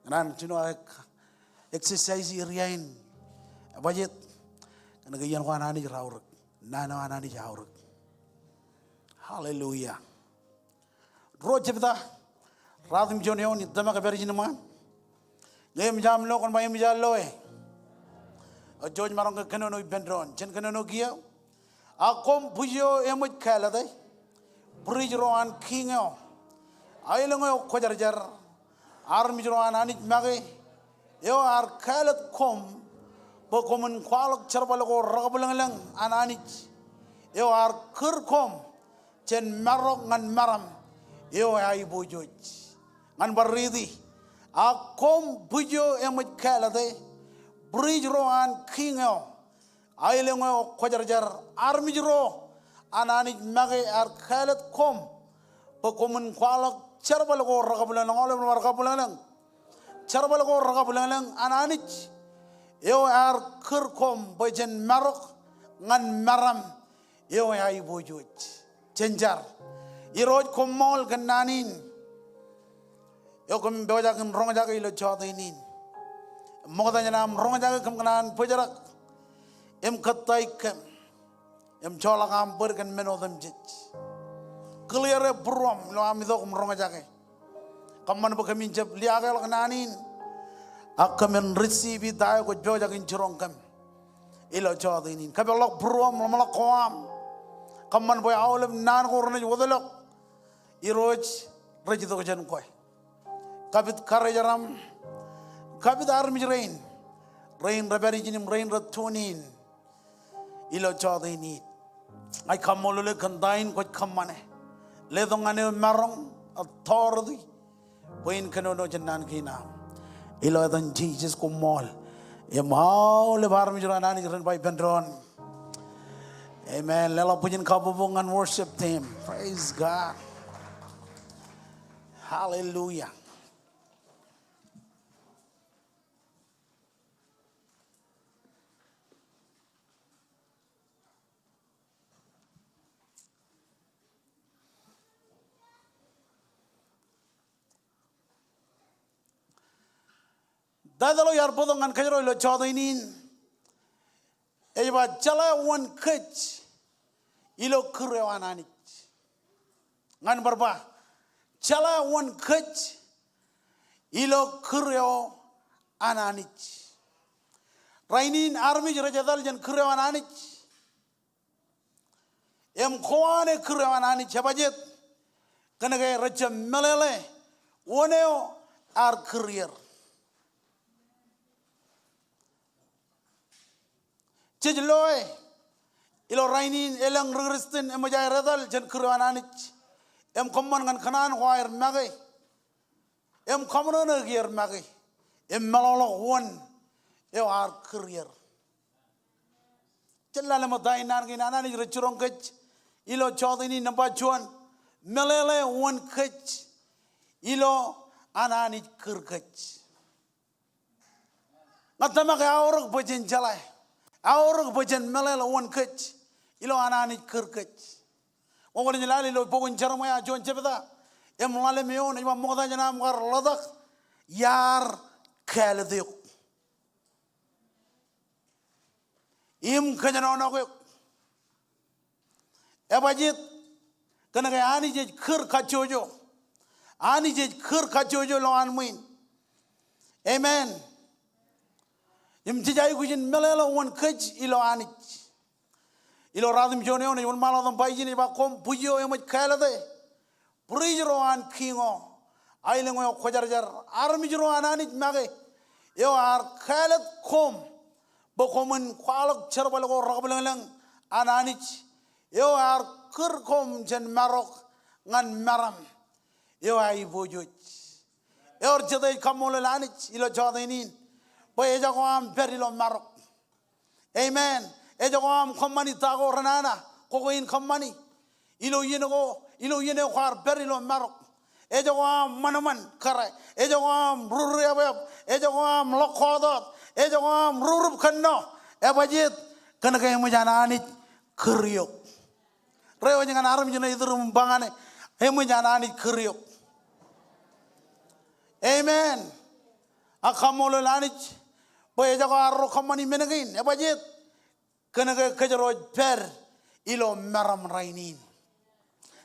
Kōṇaan jino aō exercise area in, ebajjeet, kōnke iien ko an Anij raorōk, naan eo an Anij eaorōk. Hallelujah. Ruo jebta, ratimjuon eoon, im tōmak ej pād ijin ṃaan. Ñe eṃōj aṃ lo, kwōn ba eṃōj aō loe. Eo jouj maroñ ke kōnono ippān doon. Jen kōnono kiiō. Ak koṃ bwij eo eṃōj kālōte, bwij ro an Kiiñ eo, aelōñ eo kwōjarjar, armej ro an Anij make, eo ear kāālōt koṃ bwe koṃwin kwaḷọk jerbal ko rekabwilōñlōñ an Anij, eo ear kūr koṃ jān marok ñan meram eo eaiboojoj. Ñan bar riiti, ak koṃ bwij eo eṃōj kālōte, bwij ro an Kiiñ eo, aelōñ eo kwōjarjar, armej ro an Anij make ear kāālōt koṃ bwe koṃwin kwaḷọk jerbal ko rekabwilōñlōñ, aolep ren bar kabwilōñlōñ. Jerbal ko rekabwilōñlōñ an Anij, eo ear kūr koṃ bwe jān marok ñan meram eo eaiboojoj. Jen jar. Irooj, koṃṃool kōn naan in eo kōm pojak in roñjake ilo jota in. Im ṃokta jān aṃ roñjake kōm kōṇaan bōjrak im kōttāik kōm im joḷọk aṃ bōd kōn men otemjej. Clear e būruōm ilo am itok im roñjake. Kōṃṃan bwe kōmin jab liaakḷọk naan in, ak kōmin receive ta eo kwōj pojak in jiroñ kōm ilo jota in. Kōpeḷḷọk būruōm, ḷōmṇak ko aṃ. Kōṃṃan bwe aolep naan ko renaaj wōtlọk, Irooj, rej itok jān kwe. Kapit karijeram, kapit armej rein, rein rej pād ijin im rein rej tune in ilo jota in. Ña ij kaṃṃoolol eok kōn ta in kwōj kōṃṃane. Letok ñan eō maroñ, authority, bwe in kōnono jān naan kein aṃ. Ilo etan Jisōs, koṃṃool. Im aolep armej ro an Anij ren ba ippān doon, amen. Leḷọk bwijin kabbokbok ñan worship team. Praise God. Hallelujah. Taitōḷ eo iar bōktok ñan kōjro ilo jọteen in ej ba jeḷā wōn kōj ilo kūr eo an Anij. Ñan bar ba jeḷā wōn kōj ilo kūr eo an Anij. Rainin armej rej etal jān kūr eo an Anij im kowaane kūr eo an Anij, ebajeet? Kōnke rejjab meḷeḷe wōn eo ear kūr er. Jej loe ilo rainin elōñ ri Kūrjin eṃōj aer etal jān kūr eo an Anij im kōṃṃan ñan kōṇaan ko aer make im kaṃōṇōṇō kiiō make im meḷọkḷọk wōn eo ear kūr er. Jen lale ṃōk ta in naan kein an Anij rej jiroñ kōj ilo jọteen in. Nōṃba juon, meḷeḷe wōn kōj ilo an Anij kūr kōj. Ña tōmak aorōk bwe jen jeḷā, aorōk bwe jen meḷeḷe wōn kōj ilo an Anij kūr kōj. Kwōn wōr lale ilo bok in Jeremaia juon jebta im ḷalem eoon ej ba, ṃokta jān aṃ kar ḷotak iar kāālōt eok im kōjenoṇok eok. Ebajeet? Kōnke Anij ej kūr kajjojo. Anij ej kūr kajjojo ilowaan ṃwiin. Amen. Im jej aikuj in meḷeḷe wōn kōj ilo Anij. Ilo ruatimjuon eoon ej wōnṃaanḷọk tok im ba ijin, ej ba, koṃ bwij eo eṃōj kāālōte, būreej ro an kiiñ eo, aelōñ eo kwōjarjar, armej ro an Anij make, eo ear kāālōt koṃ bwe koṃwin kwaḷọk jerbal ko ḷọkabwilōñlōñ an Anij, eo ear kūr koṃ jān marok ñan meram eo aiboojoj. Ewōr jete ej kaṃṃoolol Anij ilo jọteen in bwe ejako aṃ pād ilo marok. Amen. Ejako aṃ kōṃṃani ta ko renana kwe kein kōṃṃani ilo iien ko, ilo iien eo kwaar pād ilo marok. Ejako aṃ ṃanṃan kōrā. Ejako aṃ rūrū eabweb. Ejako aṃ ḷọk kọọtọọt. Ejako aṃ rūrūb kōnno. Ebajeet? Kōnke eṃōj an Anij kūr eok. Reiwōj ñan armej ṇe iturūṃ im ba ñane, eṃōj an Anij kūr eok. Amen. Ak kaṃṃoolol Anij bwe ejako arro kōṃṃani men kein. Ebajeet? Kōnke kōjro ej pād ilo meram rainin.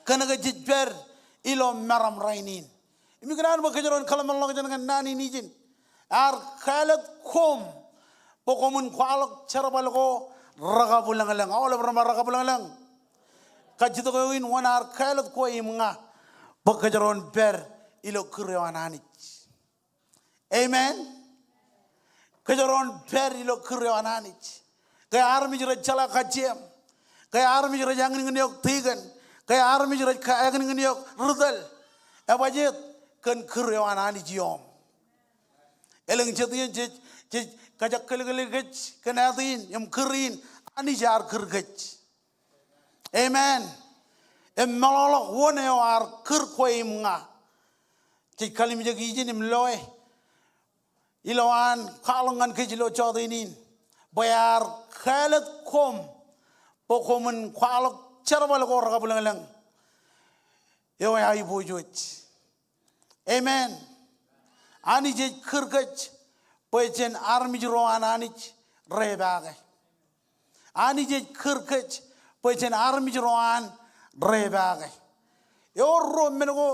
Kōnke jej pād ilo meram rainin. Im ikōṇaan bwe kōjro en kōḷmānḷọkjeṇ ñan naan in ijin. Ear kāālōt koṃ bwe koṃwin kwaḷọk jerbal ko ḷọkabwilōñlōñ. Aolep ren ba ḷọkabwilōñlōñ. Kajjitōk eo in wōn ear kāālōt kwe im ña bwe kōjro en pād ilo kūr eo an Anij. Amen. Kōjro en pād ilo kūr eo an Anij. Ke armej rej jeḷā kajjieṃ, ke armej rej āñinñin eok tikōn, ke armej rej ka-, āñinñin eok ri tōl, ebajeet? Kōn kūr eo an Anij ioṃ. Elōñ jet iien jej, jej kajekōlkōl kōj kōn āt in im kūr in, Anij ear kūr kōj. Amen. Im meḷọkḷọk wōn eo ear kūr kwe im ña. Jej kalimjek ijin im loe ilowaan kwaḷọk ñan kōj ilo jọteen in bwe ear kāālōt koṃ bwe koṃwin kwaḷọk jerbal ko ḷọkabwilōñlōñ eo aiboojoj. Amen. Anij ej kūr kōj bwe jen armej ro an Anij repaake. Anij ej kūr kōj bwe jen armej ro an repaake. Ewōr ruo men ko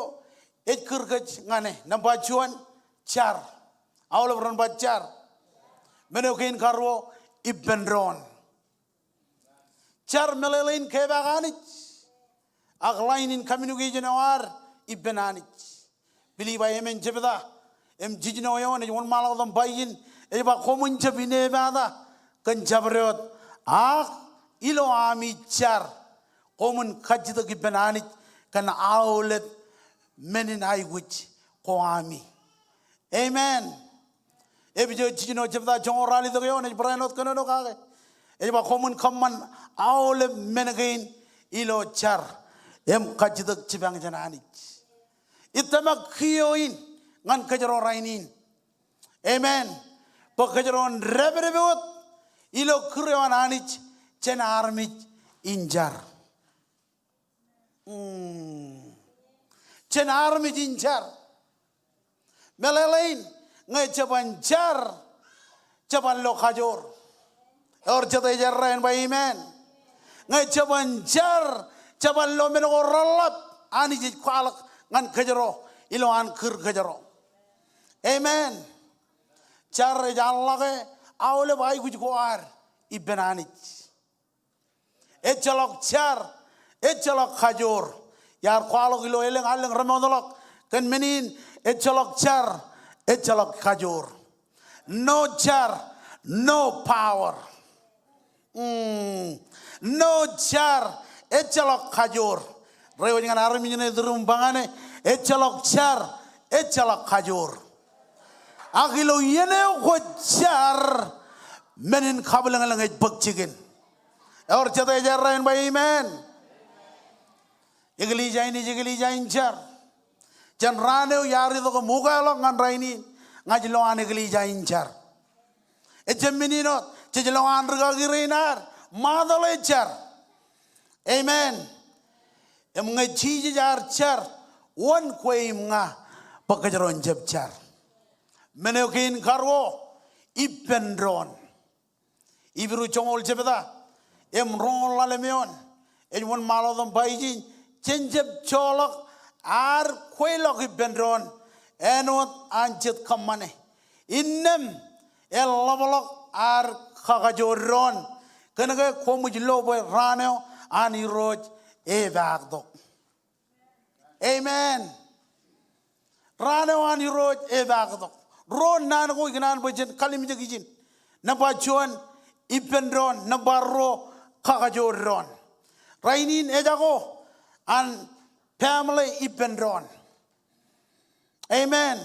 ej kūr kōj ñane. Nōṃba juon, jar. Aolep ren ba jar. Men eo kein karuo, ippān doon. Jar meḷeḷein kepaak Anij ak line in communication eo ad ippān Anij. Pilippai emān jebta im jiljino eoon ej wōnṃaanḷọk tok im ba ijin, ej ba koṃwin jab inepata kōn jabdewōt, ak ilo ami jar koṃwin kajjitōk ippān Anij kōn aolep men in aikuj ko ami. Amen. Epesōs jiljino jebta joñoul ralitōk eoon ej barāinwōt kōnono kake. Ej ba koṃwin kōṃṃan aolep men kein ilo jar im kajjitōk jipañ jān Anij. Ij tōmak kiiō in ñan kōjro rainin. Amen. Bwe kōjro en dāpdep wōt ilo kūr eo an Anij jān armej in jar. Hmm. Jān armej in jar. Meḷeḷein, Ñe jeban jar, jeban lo kajoor. Ewōr jet ej errā en ba amen? Ñe jeban jar, jeban lo men ko reḷḷap Anij ej kwaḷọk ñan kōjro ilo an kūr kōjro. Amen. Jar ej eḷḷọk aolep aikuj ko ad ippān Anij. Ejjeḷọk jar, ejjeḷọk kajoor. Iar kwaḷọk ilo elōñ allōñ remootḷọk kōn men in, ejjeḷọk jar, ejjeḷọk kajoor. No jar, no power. Mm. No jar, ejjeḷọk kajoor. Reiwōj ñan armej ṇe iturūṃ ba ñane, ejjeḷọk jar, ejjeḷọk kajoor. Ak ilo iien eo kwōj jar, men in kabwilōñlōñ ej bōk jikin. Ewōr jet ej errā en ba amen? Eklejia in ej eklejia in jar. Jān raan eo iar itok im ukeḷọk ñan rainin, ña ij lo an eklejia in jar. Ejjab men in wōt, jej lo an rūkaki rein ad, ṃaatōḷe jar. Amen. Im ñe Jisōs ear jar, wōn kwe im ña bwe kōjro en jab jar? Men eo kein karuo, ippān doon. Hibru joñoul jebta im roñoul ḷalem eoon ej wōnṃaanḷọk im ba ijin, jen jab joḷọk ad kweilọk ippān doon āinwōt an jet kōṃṃane. Innām eḷapḷọk ad kakajoor doon, kōnke koṃij lo bwe raan eo an Irooj epaaktok. Amen. Raan eo an Irooj epaaktok. Ruo naan ko ikōṇaan bwe jen kalimjek ijin. Nōṃba juon, ippān doon. Nōṃba ruo, kakajoor doon. Rainin ejako an family ippān doon. Amen.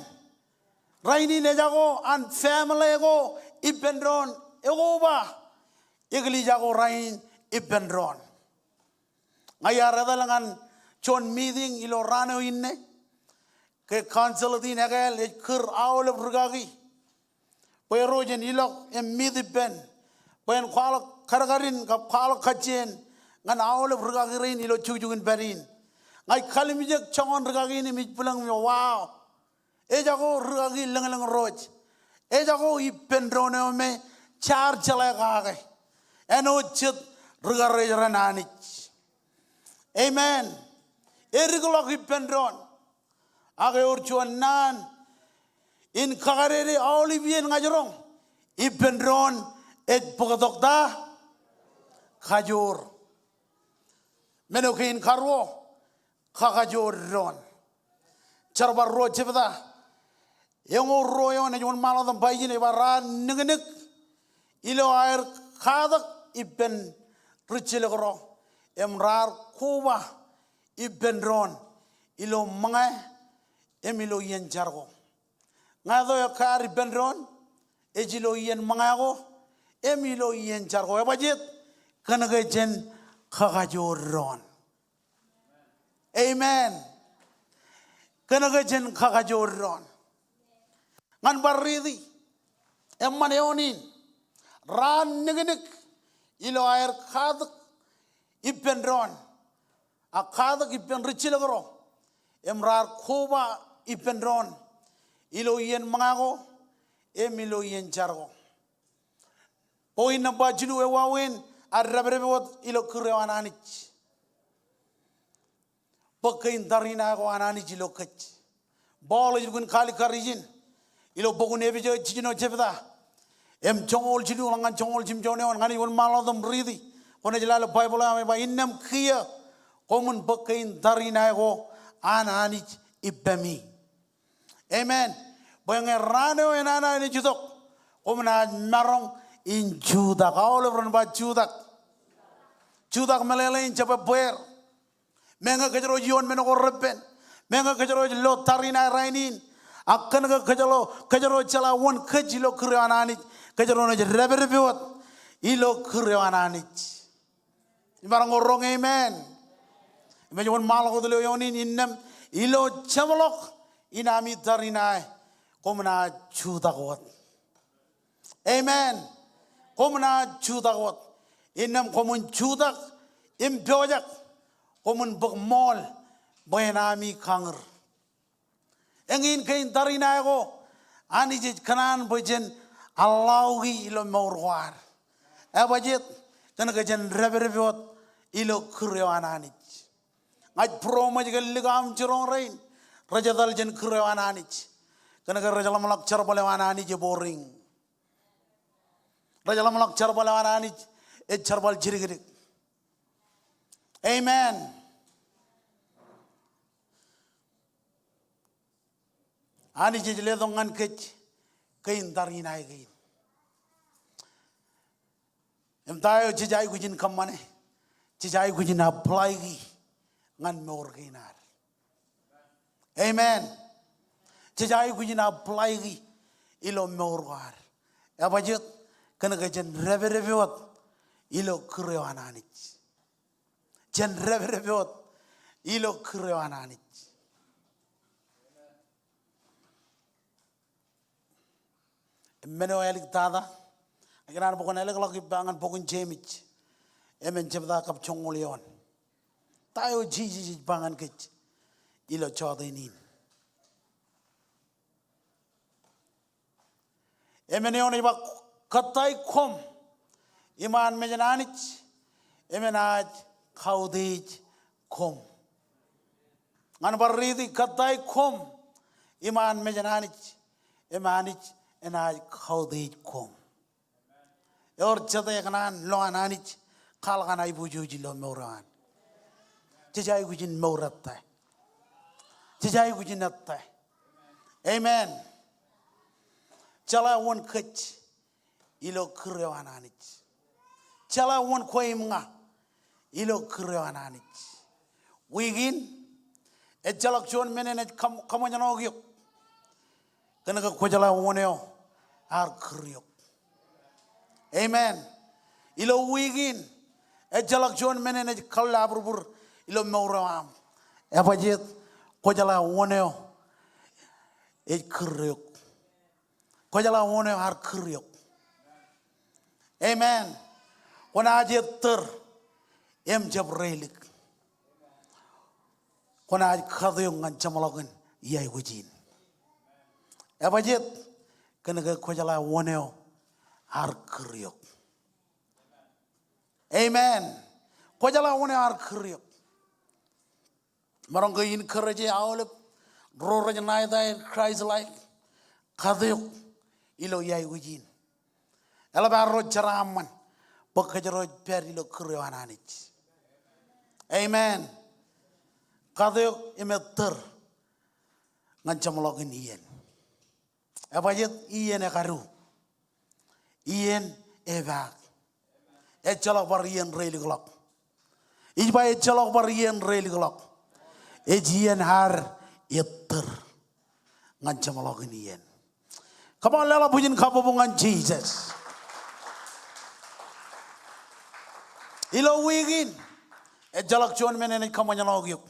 Rainin ejako an family ko ippān doon. Ekoba eklejia ko rainin ippān doon. Ña iar etal ñan juon meeting ilo raan eo inne. Ke council in ekāāl ej kūr aolep rūkaki bwe ro jen ilọk im meet ippān, bwe en kwaḷọk kadkadin kab kwaḷọk kajjien ñan aolep rūkaki rein ilo jukjuk in pād in. Ña ij kalimjek joñan rūkaki in im ij bwilōñ im, wow. Ejako rūkaki lōñlōñ ro ej. Ejako ippān doon eo me jaar jeḷā kake. Āinwōt jet rūkaki rein Anij. Amen. Edikḷọk ippān doon. Ak ewōr juon naan in kakadede aolep iien ña ij roñ. Ippān doon ej bōktok ta? Kajoor. Men eo kein karuo, kakajoor doon. Jerbal ruo jebta, eñoul ruo eoon ej wōnṃaanḷọk im ba ijin, ej ba raar niknik ilo aer katak ippān rijjilōk ro, im raar koba ippān doon ilo ṃōñā im ilo iien jar ko. Ñāāt eo ekkaad ippān doon ej ilo iien ṃōñā ko im ilo iien jar ko. Ebajjeet? Kōnke jen kakajoor doon. Amen. Kōnke jen kakajoor doon. Ñan bar riiti eṃṃan eoon in, raar niknik ilo aer katak ippān doon, ak katak ippān rijjilōk ro, im raar koba ippān doon ilo iien ṃōñā ko im ilo iien jar ko. Point nōṃba jilu ewāween ad dāpdep wōt ilo kūr eo an Anij. Bōk kein tariṇae ko an Anij ilo kōj. Paul ej lukkuun kalikkar ijin ilo bok in Epesōs jiljino jebta im joñoul jilu ḷọk ñan joñoul jimjuon eoon. Ña ij wōnṃaanḷọk im riiti. Kwōnaaj lale Baibōḷ eo aṃ, ej ba, innām kiiō koṃwin bōk kein tariṇae ko an Anij ippemi. Amen. Bwe ñe raan eo enana enaaj itok, koṃ naaj maroñ in jutak. Aolep ren ba jutak. Jutak meḷeḷein jab ebbeer. Meñe kōjro ej ioon men ko reppen. Meñe kōjro ej lo tariṇae rainin. Ak kōn ke kōjro, kōjro jeḷā wōn kōj ilo kūr eo an Anij, kōjro naaj dāpdep wōt ilo kūr eo an Anij. Imaroñ roñ amen. Im ej wōnṃaanḷọk wōt ilo eoon in, innām ilo jeṃḷọk in ami tariṇae, koṃ naaj jutak wōt. Amen. Koṃ naaj jutak wōt. Innām koṃwin jutak im pojak. Koṃwin bōk ṃool bwe en ami kañūr. Eñin kein tariṇae ko Anij ej kōṇaan bwe jen allow e ilo mour ko ad. Ebajjeet? Kōnke jen dāpdep wōt ilo kūr eo an Anij. Ña ij būroṃōj ke lik aṃ jiroñ rein rej etal jān kūr eo an Anij. Kōnke rej ḷōmṇak jerbal eo an Anij e boring. Rej ḷōmṇak jerbal eo an Anij ej jerbal jidikdik. Amen. Anij ej letok ñan kōj kein tariṇae kein. Im ta eo jej aikuj in kōṃṃane? Jej aikuj in apply e ñan mour kein ad. Amen. Jej aikuj in apply e ilo mour ko ad. Ebajjeet? Kōnke jen dāpdep wōt ilo kūr eo an Anij. Jen dāpdep wōt ilo kūr eo an Anij. Im men eo āliktata, ikōṇaan bwe kwōn ālōkḷọk ippa ñan bok in Jemes, emān jebta kab joñoul eoon. Ta eo Jisōs ej ba ñan kōj ilo jọteen in? Emān eoon ej ba, kōttāik koṃ iṃaan mejān Anij, im enaaj kautiej koṃ. Ñan bar riiti, kōttāik koṃ iṃaan mejān Anij, im Anij enaaj kautiej koṃ. Ewōr jete ekōṇaan lo an Anij kwaḷọk an aiboojoj ilo mour eo an? Jej aikuj in mour ettā. Jej aikuj in ettā. Amen. Jeḷā wōn kōj ilo kūr eo an Anij. Jeḷā wōn kwe im ña ilo kūr eo an Anij. Wiik in, ejjeḷọk juon men enaaj kaṃ-, kaṃōjṇọk eok. Kōnke kwōjeḷā wōn eo ear kūr eok. Amen. Ilo wiik in, ejjeḷọk juon men enaaj kallabūrbūr ilo mour eo aṃ. Ebajjeet? Kwōjeḷā wōn eo ej kūr eok. Kwōjeḷā wōn eo ear kūr eok. Amen. Kwōnaaj ettōr im jab reilik. Kwōnaaj kate eok ñan jeṃḷọkin iāekwōj in. Ebajjeet? Kōnke kwōjeḷā wōn eo ear kūr eok. Amen. Kwōjeḷā wōn eo ear kūr eok. Maroñ ke encourage e aolep ro rej ṇa etaer Christ-like, kate eok ilo iāekwōj in. Eḷap ad ro jeraaṃṃan bwe kōjro ej pād ilo kūr eo an Anij. Amen. Kate eok im ettōr ñan jeṃḷọkin iien. Ebajjeet? Iien ekadu. Iien epaak. Ejjeḷọk bar iien reilikḷọk. Ij ba ejjeḷọk bar iien reilikḷọk. Ej iien ad ettōr ñan jeṃḷọkin iien. Come on, leḷọk bwijin kabbokbok ñan Jisōs. Ilo wiik in, ejjeḷọk juon men enaaj kaṃōjṇọk eok.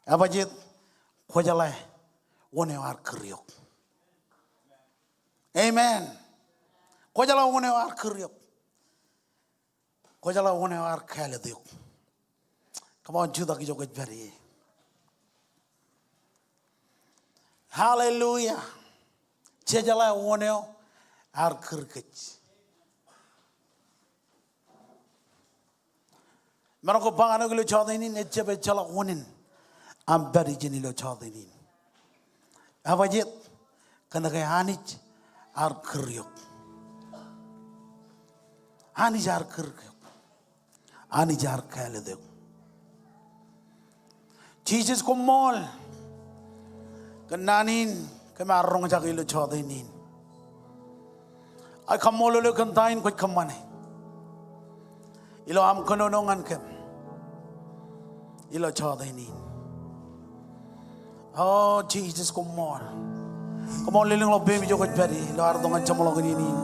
Ebajjeet? Kwōjeḷā wōn eo ear kūr eok. Amen. Kwōjeḷā wōn eo ear kūr eok. Kwōjeḷā wōn eo ear kāālōt eok. Come on, jutak ijo kwōj pād ie. Hallelujah. Jejeḷā wōn eo ear kūr kōj. Maroñ ke ba ñan eok ilo jọteen in, ejjab ejjeḷọk unin aṃ pād ijin ilo jọteen in. Ebajjeet? Kōnke Anij ear kūr eok. Anij ear kūr eok. Anij ear kāālōt eok. Jisōs, koṃṃool kōn naan in kōm ar roñjake ilo jọteen in. Ij kaṃṃoolol eok kōn ta in kwōj kōṃṃane ilo aṃ kōnono ñan kōm ilo jọteen in. O Jisōs, koṃṃool. Koṃṃool, lelōñḷọk peiṃ ijo kwōj pād ie ilo ad itok ñan jeṃḷọkin iien in.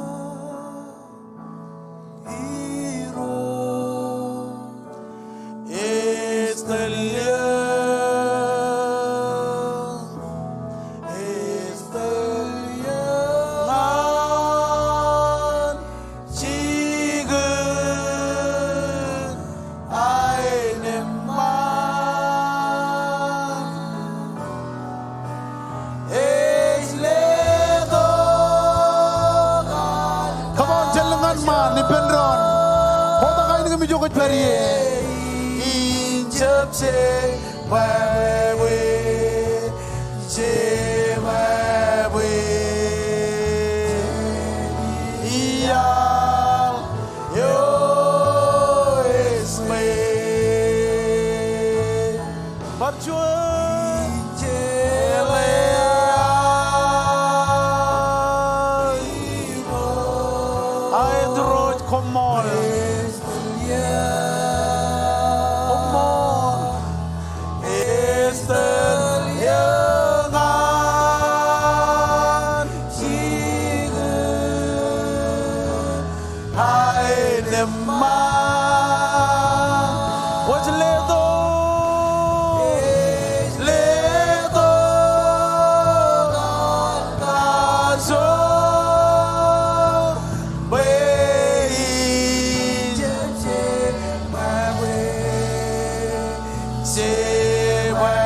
Iṃaan ippān doon. Kotak ainikūṃ ijo kwōj pād ie. In jab jebwābwe, jebwābwe. Iaḷ eo ej ṃweiñ. Bar juon. Aet Irooj, koṃṃool. Koṃṃool. Aenōṃṃan. Kwōj letok, letok kajoor bwe in jebwābwe, jebwābwe.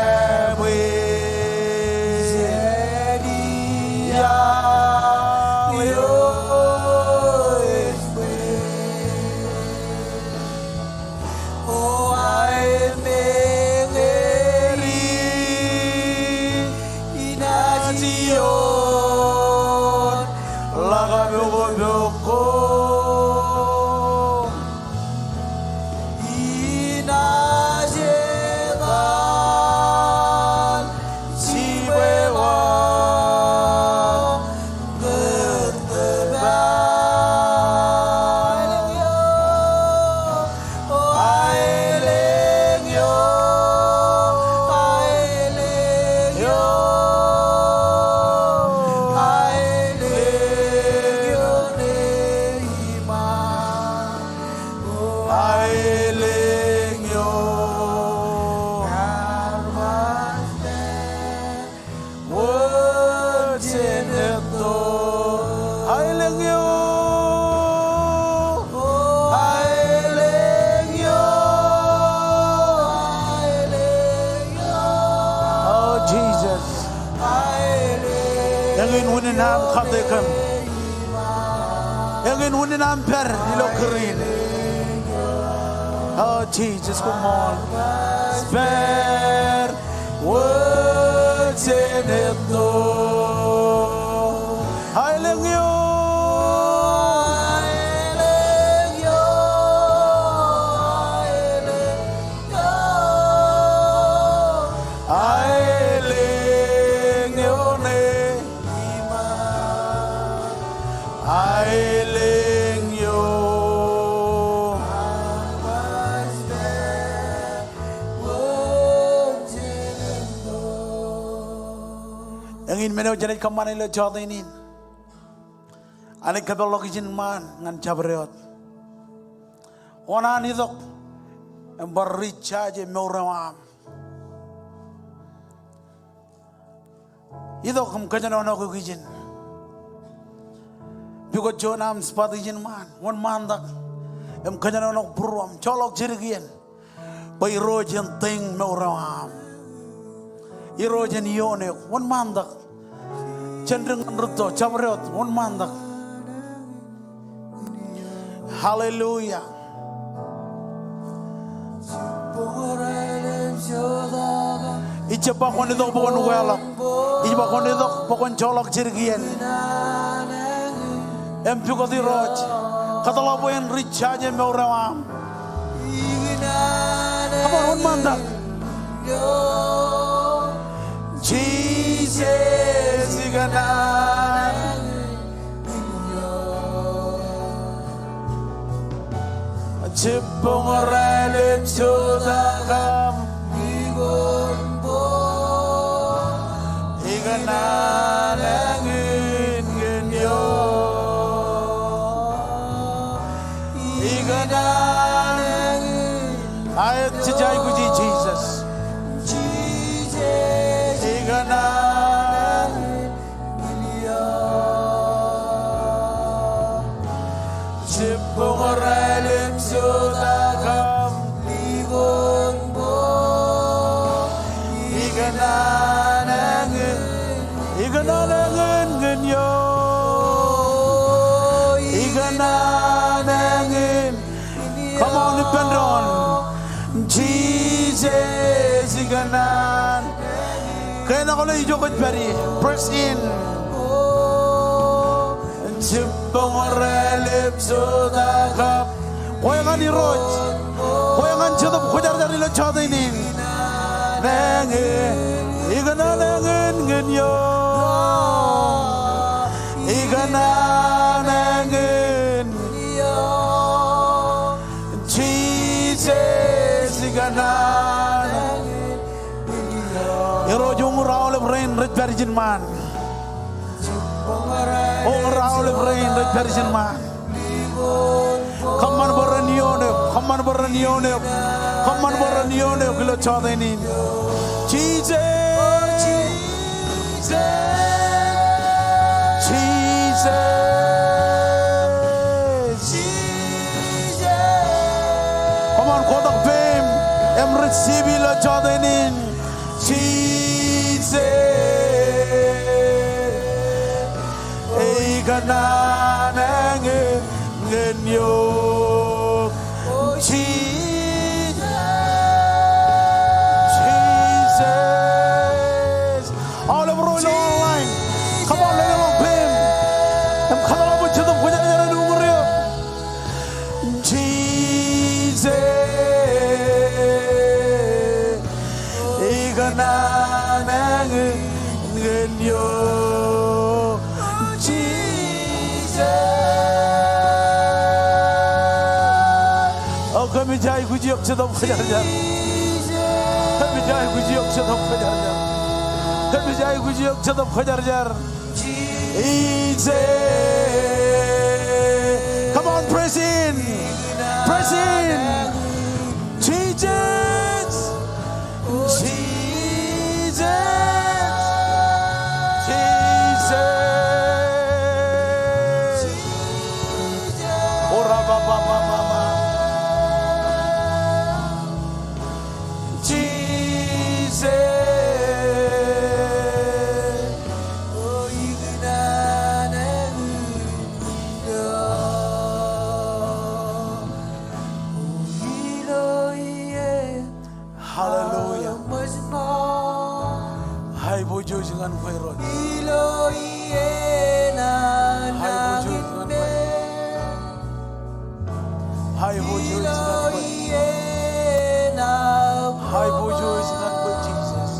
Iaḷ eo ej ṃweiñ. O aelōñ eo, inaaj ioon ḷak pokpok ko. Inaaj etal jibwe eo kōttōpar. Aelōñ eo, aelōñ eo, aelōñ eo ṇe iṃaan. Aelōñ eo. Wōt jen etto. Aelōñ eo. Aelōñ eo. Aelōñ eo. O Jesus. Eñin unin aṃ kate kōm. Eñin unin aṃ pād ilo kūr in. O Jesus, koṃṃool. Pād. Wōt jen etto. Aelōñ eo. Aelōñ eo. Aelōñ eo. Aelōñ eo ṇe. Aelōñ eo. Eñin men eo jenaaj kōṃṃane ilo jota in in. Anij kōpeḷḷọk ijin ṃaan ñan jabdewōt. Kōṇaan itok im bar recharge e mour eo aṃ. Itok im kōjenolọk eok ijin. Pukot juon aṃ spot ijin ṃaan, wōnṃaantak im kōjenolọk būruōṃ, joḷọk jidik iien. Bwe Irooj en teiñ mour eo aṃ. Irooj en ioon eok, wōnṃaantak. Jen dik ñan rūtto, jabdewōt, wōnṃaantak. Hallelujah. Ij jab ba kwōn itok bwe kwōn ukeḷọk. Ij ba kwōn itok bwe kwōn joḷọk jidik iien. Im pukot Irooj, kōtḷọk bwe en recharge e mour eo aṃ. Come on, wōnṃaantak. Jesus, ikōṇaan. Jibboñ raelep jota im ikōṇaan eñin ñan eok. Ikōṇaan eñin. Aet, jej aikuji Jesus. Ikōṇaan eñin. Jibboñ raelep jota im ikōṇaan eñin. Ikōṇaan eñin ñan eok. Ikōṇaan Ke ṇe kwōlo ijo kwōj pād ie. Press in. Jibboñ rej lep jota kab. Kwe ñan Irooj. Kwe ñan Jetōb Kwōjarjar ilo jotenin. Naan eñ, ikōṇaan eñ ñan eok. Ikōṇaan eñ ñan eok. Jisōs, ikōṇaan. Irooj, uñūr aolep rein rej pād ijin ṃaan. Uñūr aolep rein rej pād ijin ṃaan. Kōṃṃan bwe ren ioon eok, kōṃṃan bwe ren ioon eok, kōṃṃan bwe ren ioon eok ilo jotenin. Jisōs. Jisōs. Come on, kotak peiṃ im receive ilo jotenin. Jisōs. Ikōṇaan eñ ñan eok. Jisōs. Jisōs. Aolep ro ilo online. Come on, lelōñ peiṃ im kōtḷọk bwe Jetōb Kwōjarjar en uñūr eok. Jisōs. Ikōṇaan eñ ñan eok. Jisōs. O, kōmij aikuj eok Jetōb Kwōjarjar. Kōmij aikuj eok Jetōb Kwōjarjar. Kōmij aikuj eok Jetōb Kwōjarjar. Jisōs. Come on, press in. Press in. Jisōs. Jisōs. Jisōs. Ora ba ba ba ba ba. Jisōs. Hallelujah. Aiboojoj ñan kwe Irooj. Aiboojoj ñan kwe. Aiboojoj ñan kwe. Aiboojoj ñan kwe, Jisōs.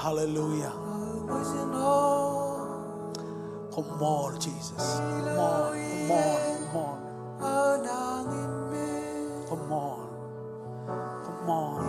Hallelujah. Koṃṃool, Jisōs. Koṃṃool, koṃṃool, koṃṃool. Koṃṃool. Koṃṃool. Koṃṃool.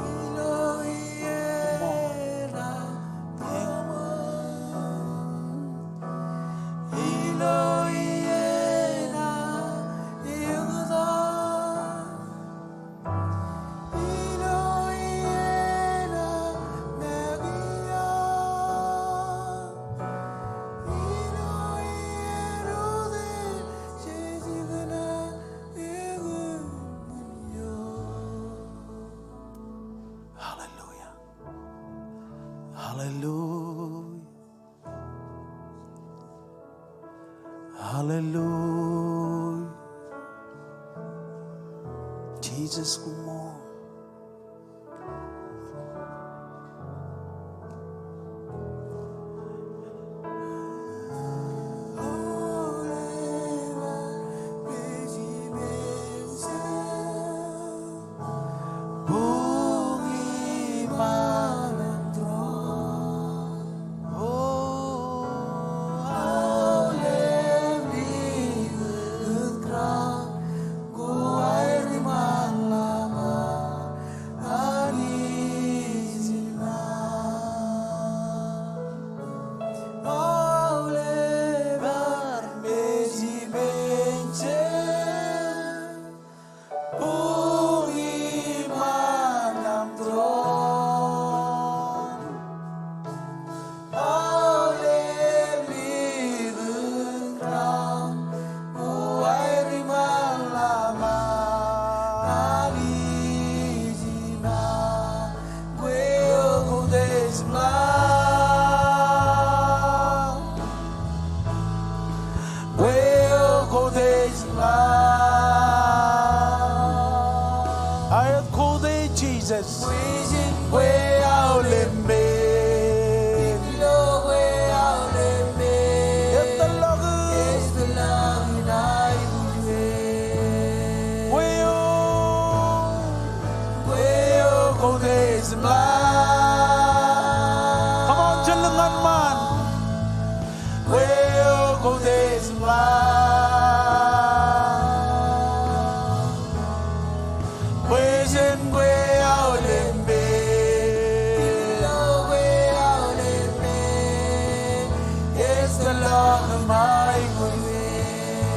Hallelujah. Hallelujah. Hallelujah. Jisōs, koṃṃool.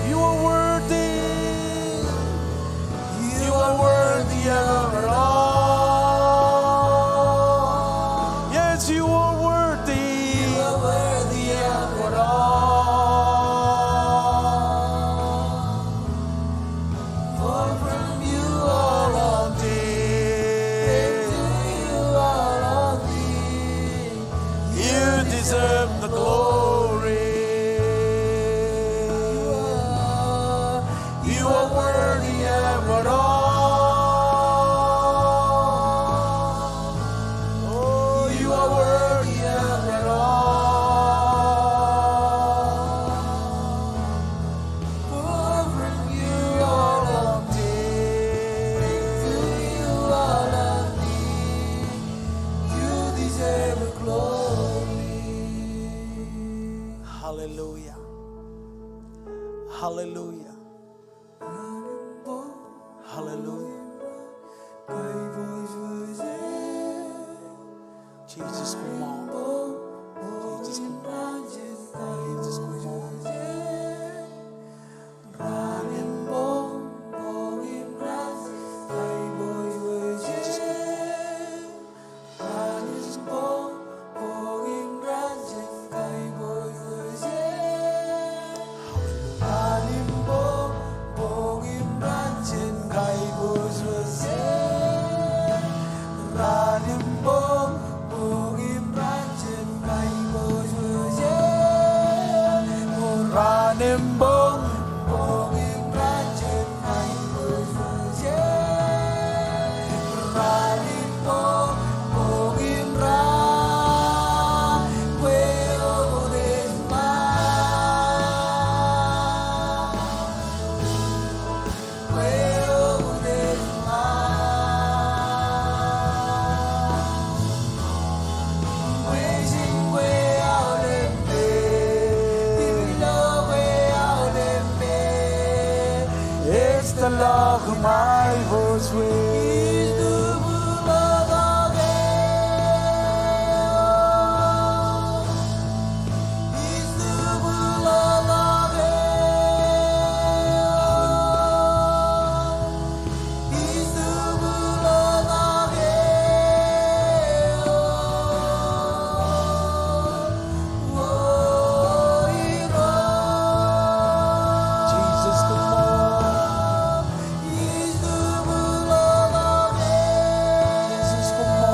You are worthy. You are worthy of it all. Yes, you are worthy. You are worthy of it all. For from you are all things, and to you are all things. You deserve the glory. You are, you are worthy of it all. Oh, you are worthy of it all. For from you are all things, and to you are all things. You deserve the glory. Hallelujah. Hallelujah. Hallelujah. Jesus, come on. Jesus, come on. Jesus, come on. It's the Lord whom I was with. Jesus, come on. Jesus, come on.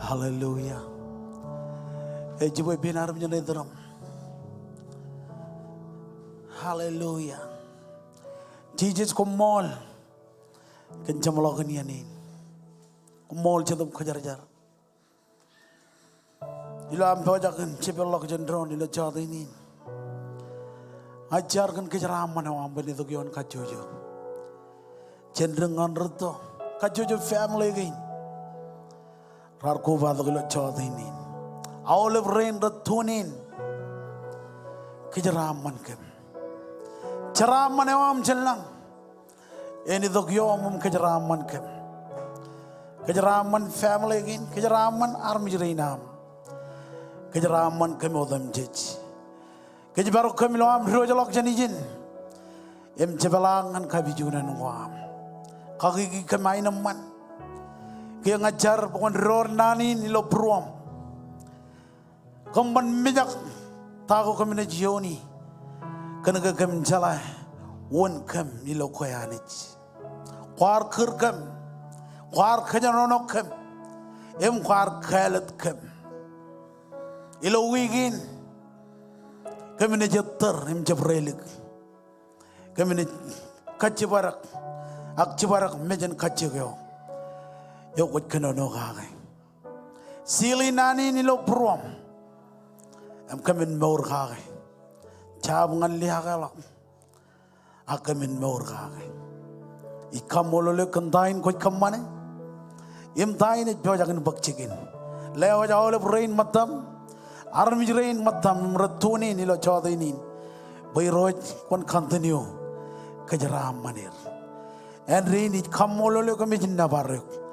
Hallelujah. Ej jibwe pein armej ṇe iturūṃ. Hallelujah. Jisōs koṃṃool kōn jeṃḷọkin iien in. Koṃṃool Jetōb Kwōjarjar ilo aṃ pojak in jepeḷḷọk jān doon ilo jọteen in. Ij jar kōn kōjeraaṃṃan eo aṃ bwe en itok ioon kajjojo jān dik ñan rūtto, kajjojo family kein raar kobatok ilo jọteen in. Aolep rein rej tune in, kōjeraaṃṃan kōm. Jeraaṃṃan eo aṃ jān lañ en itok ioom im kōjeraaṃṃan kōm. Kōjeraaṃṃan family kein, kōjeraaṃṃan armej rein aṃ. Kōjeraaṃṃan kōm otemjej. Kōjparok kōm ilo aṃ diwōjḷọk jān ijin im jepḷaak ñan kapijuknen ko aṃ. Kakiki kōm aenōṃṃan. Kiiō ña ij jar bwe kwōn door naan in ilo būruōṃ. Kōm ban mijak ta ko kōm naaj iioni kōn ke kōm jeḷā wōn kōm ilo kwe Anij. Kwaar kūr kōm, kwaar kōjenolọk kōm, im kwaar kāālōt kōm. Ilo wiik in kōm naaj ettōr im jab reilik. Kōm naaj kajjibadek ak jibadek mejān kajjioñ eo kwōj kōnono kake. Seal e naan in ilo būruōṃ im kōmin mour kake. Jab ñan liaakeḷọk ak kōmin mour kake. Ij kaṃṃoolol eok kōn ta in kwōj kōṃṃane. Im ta in ej pojak in bōk jikin? Lewōj aolep rein ṃōttam, armej rein ṃōttam im rej tune in ilo jota in, bwe Irooj kwōn continue kōjeraaṃṃan er. Āindein ij kaṃṃoolol eok im ij nōbar eok.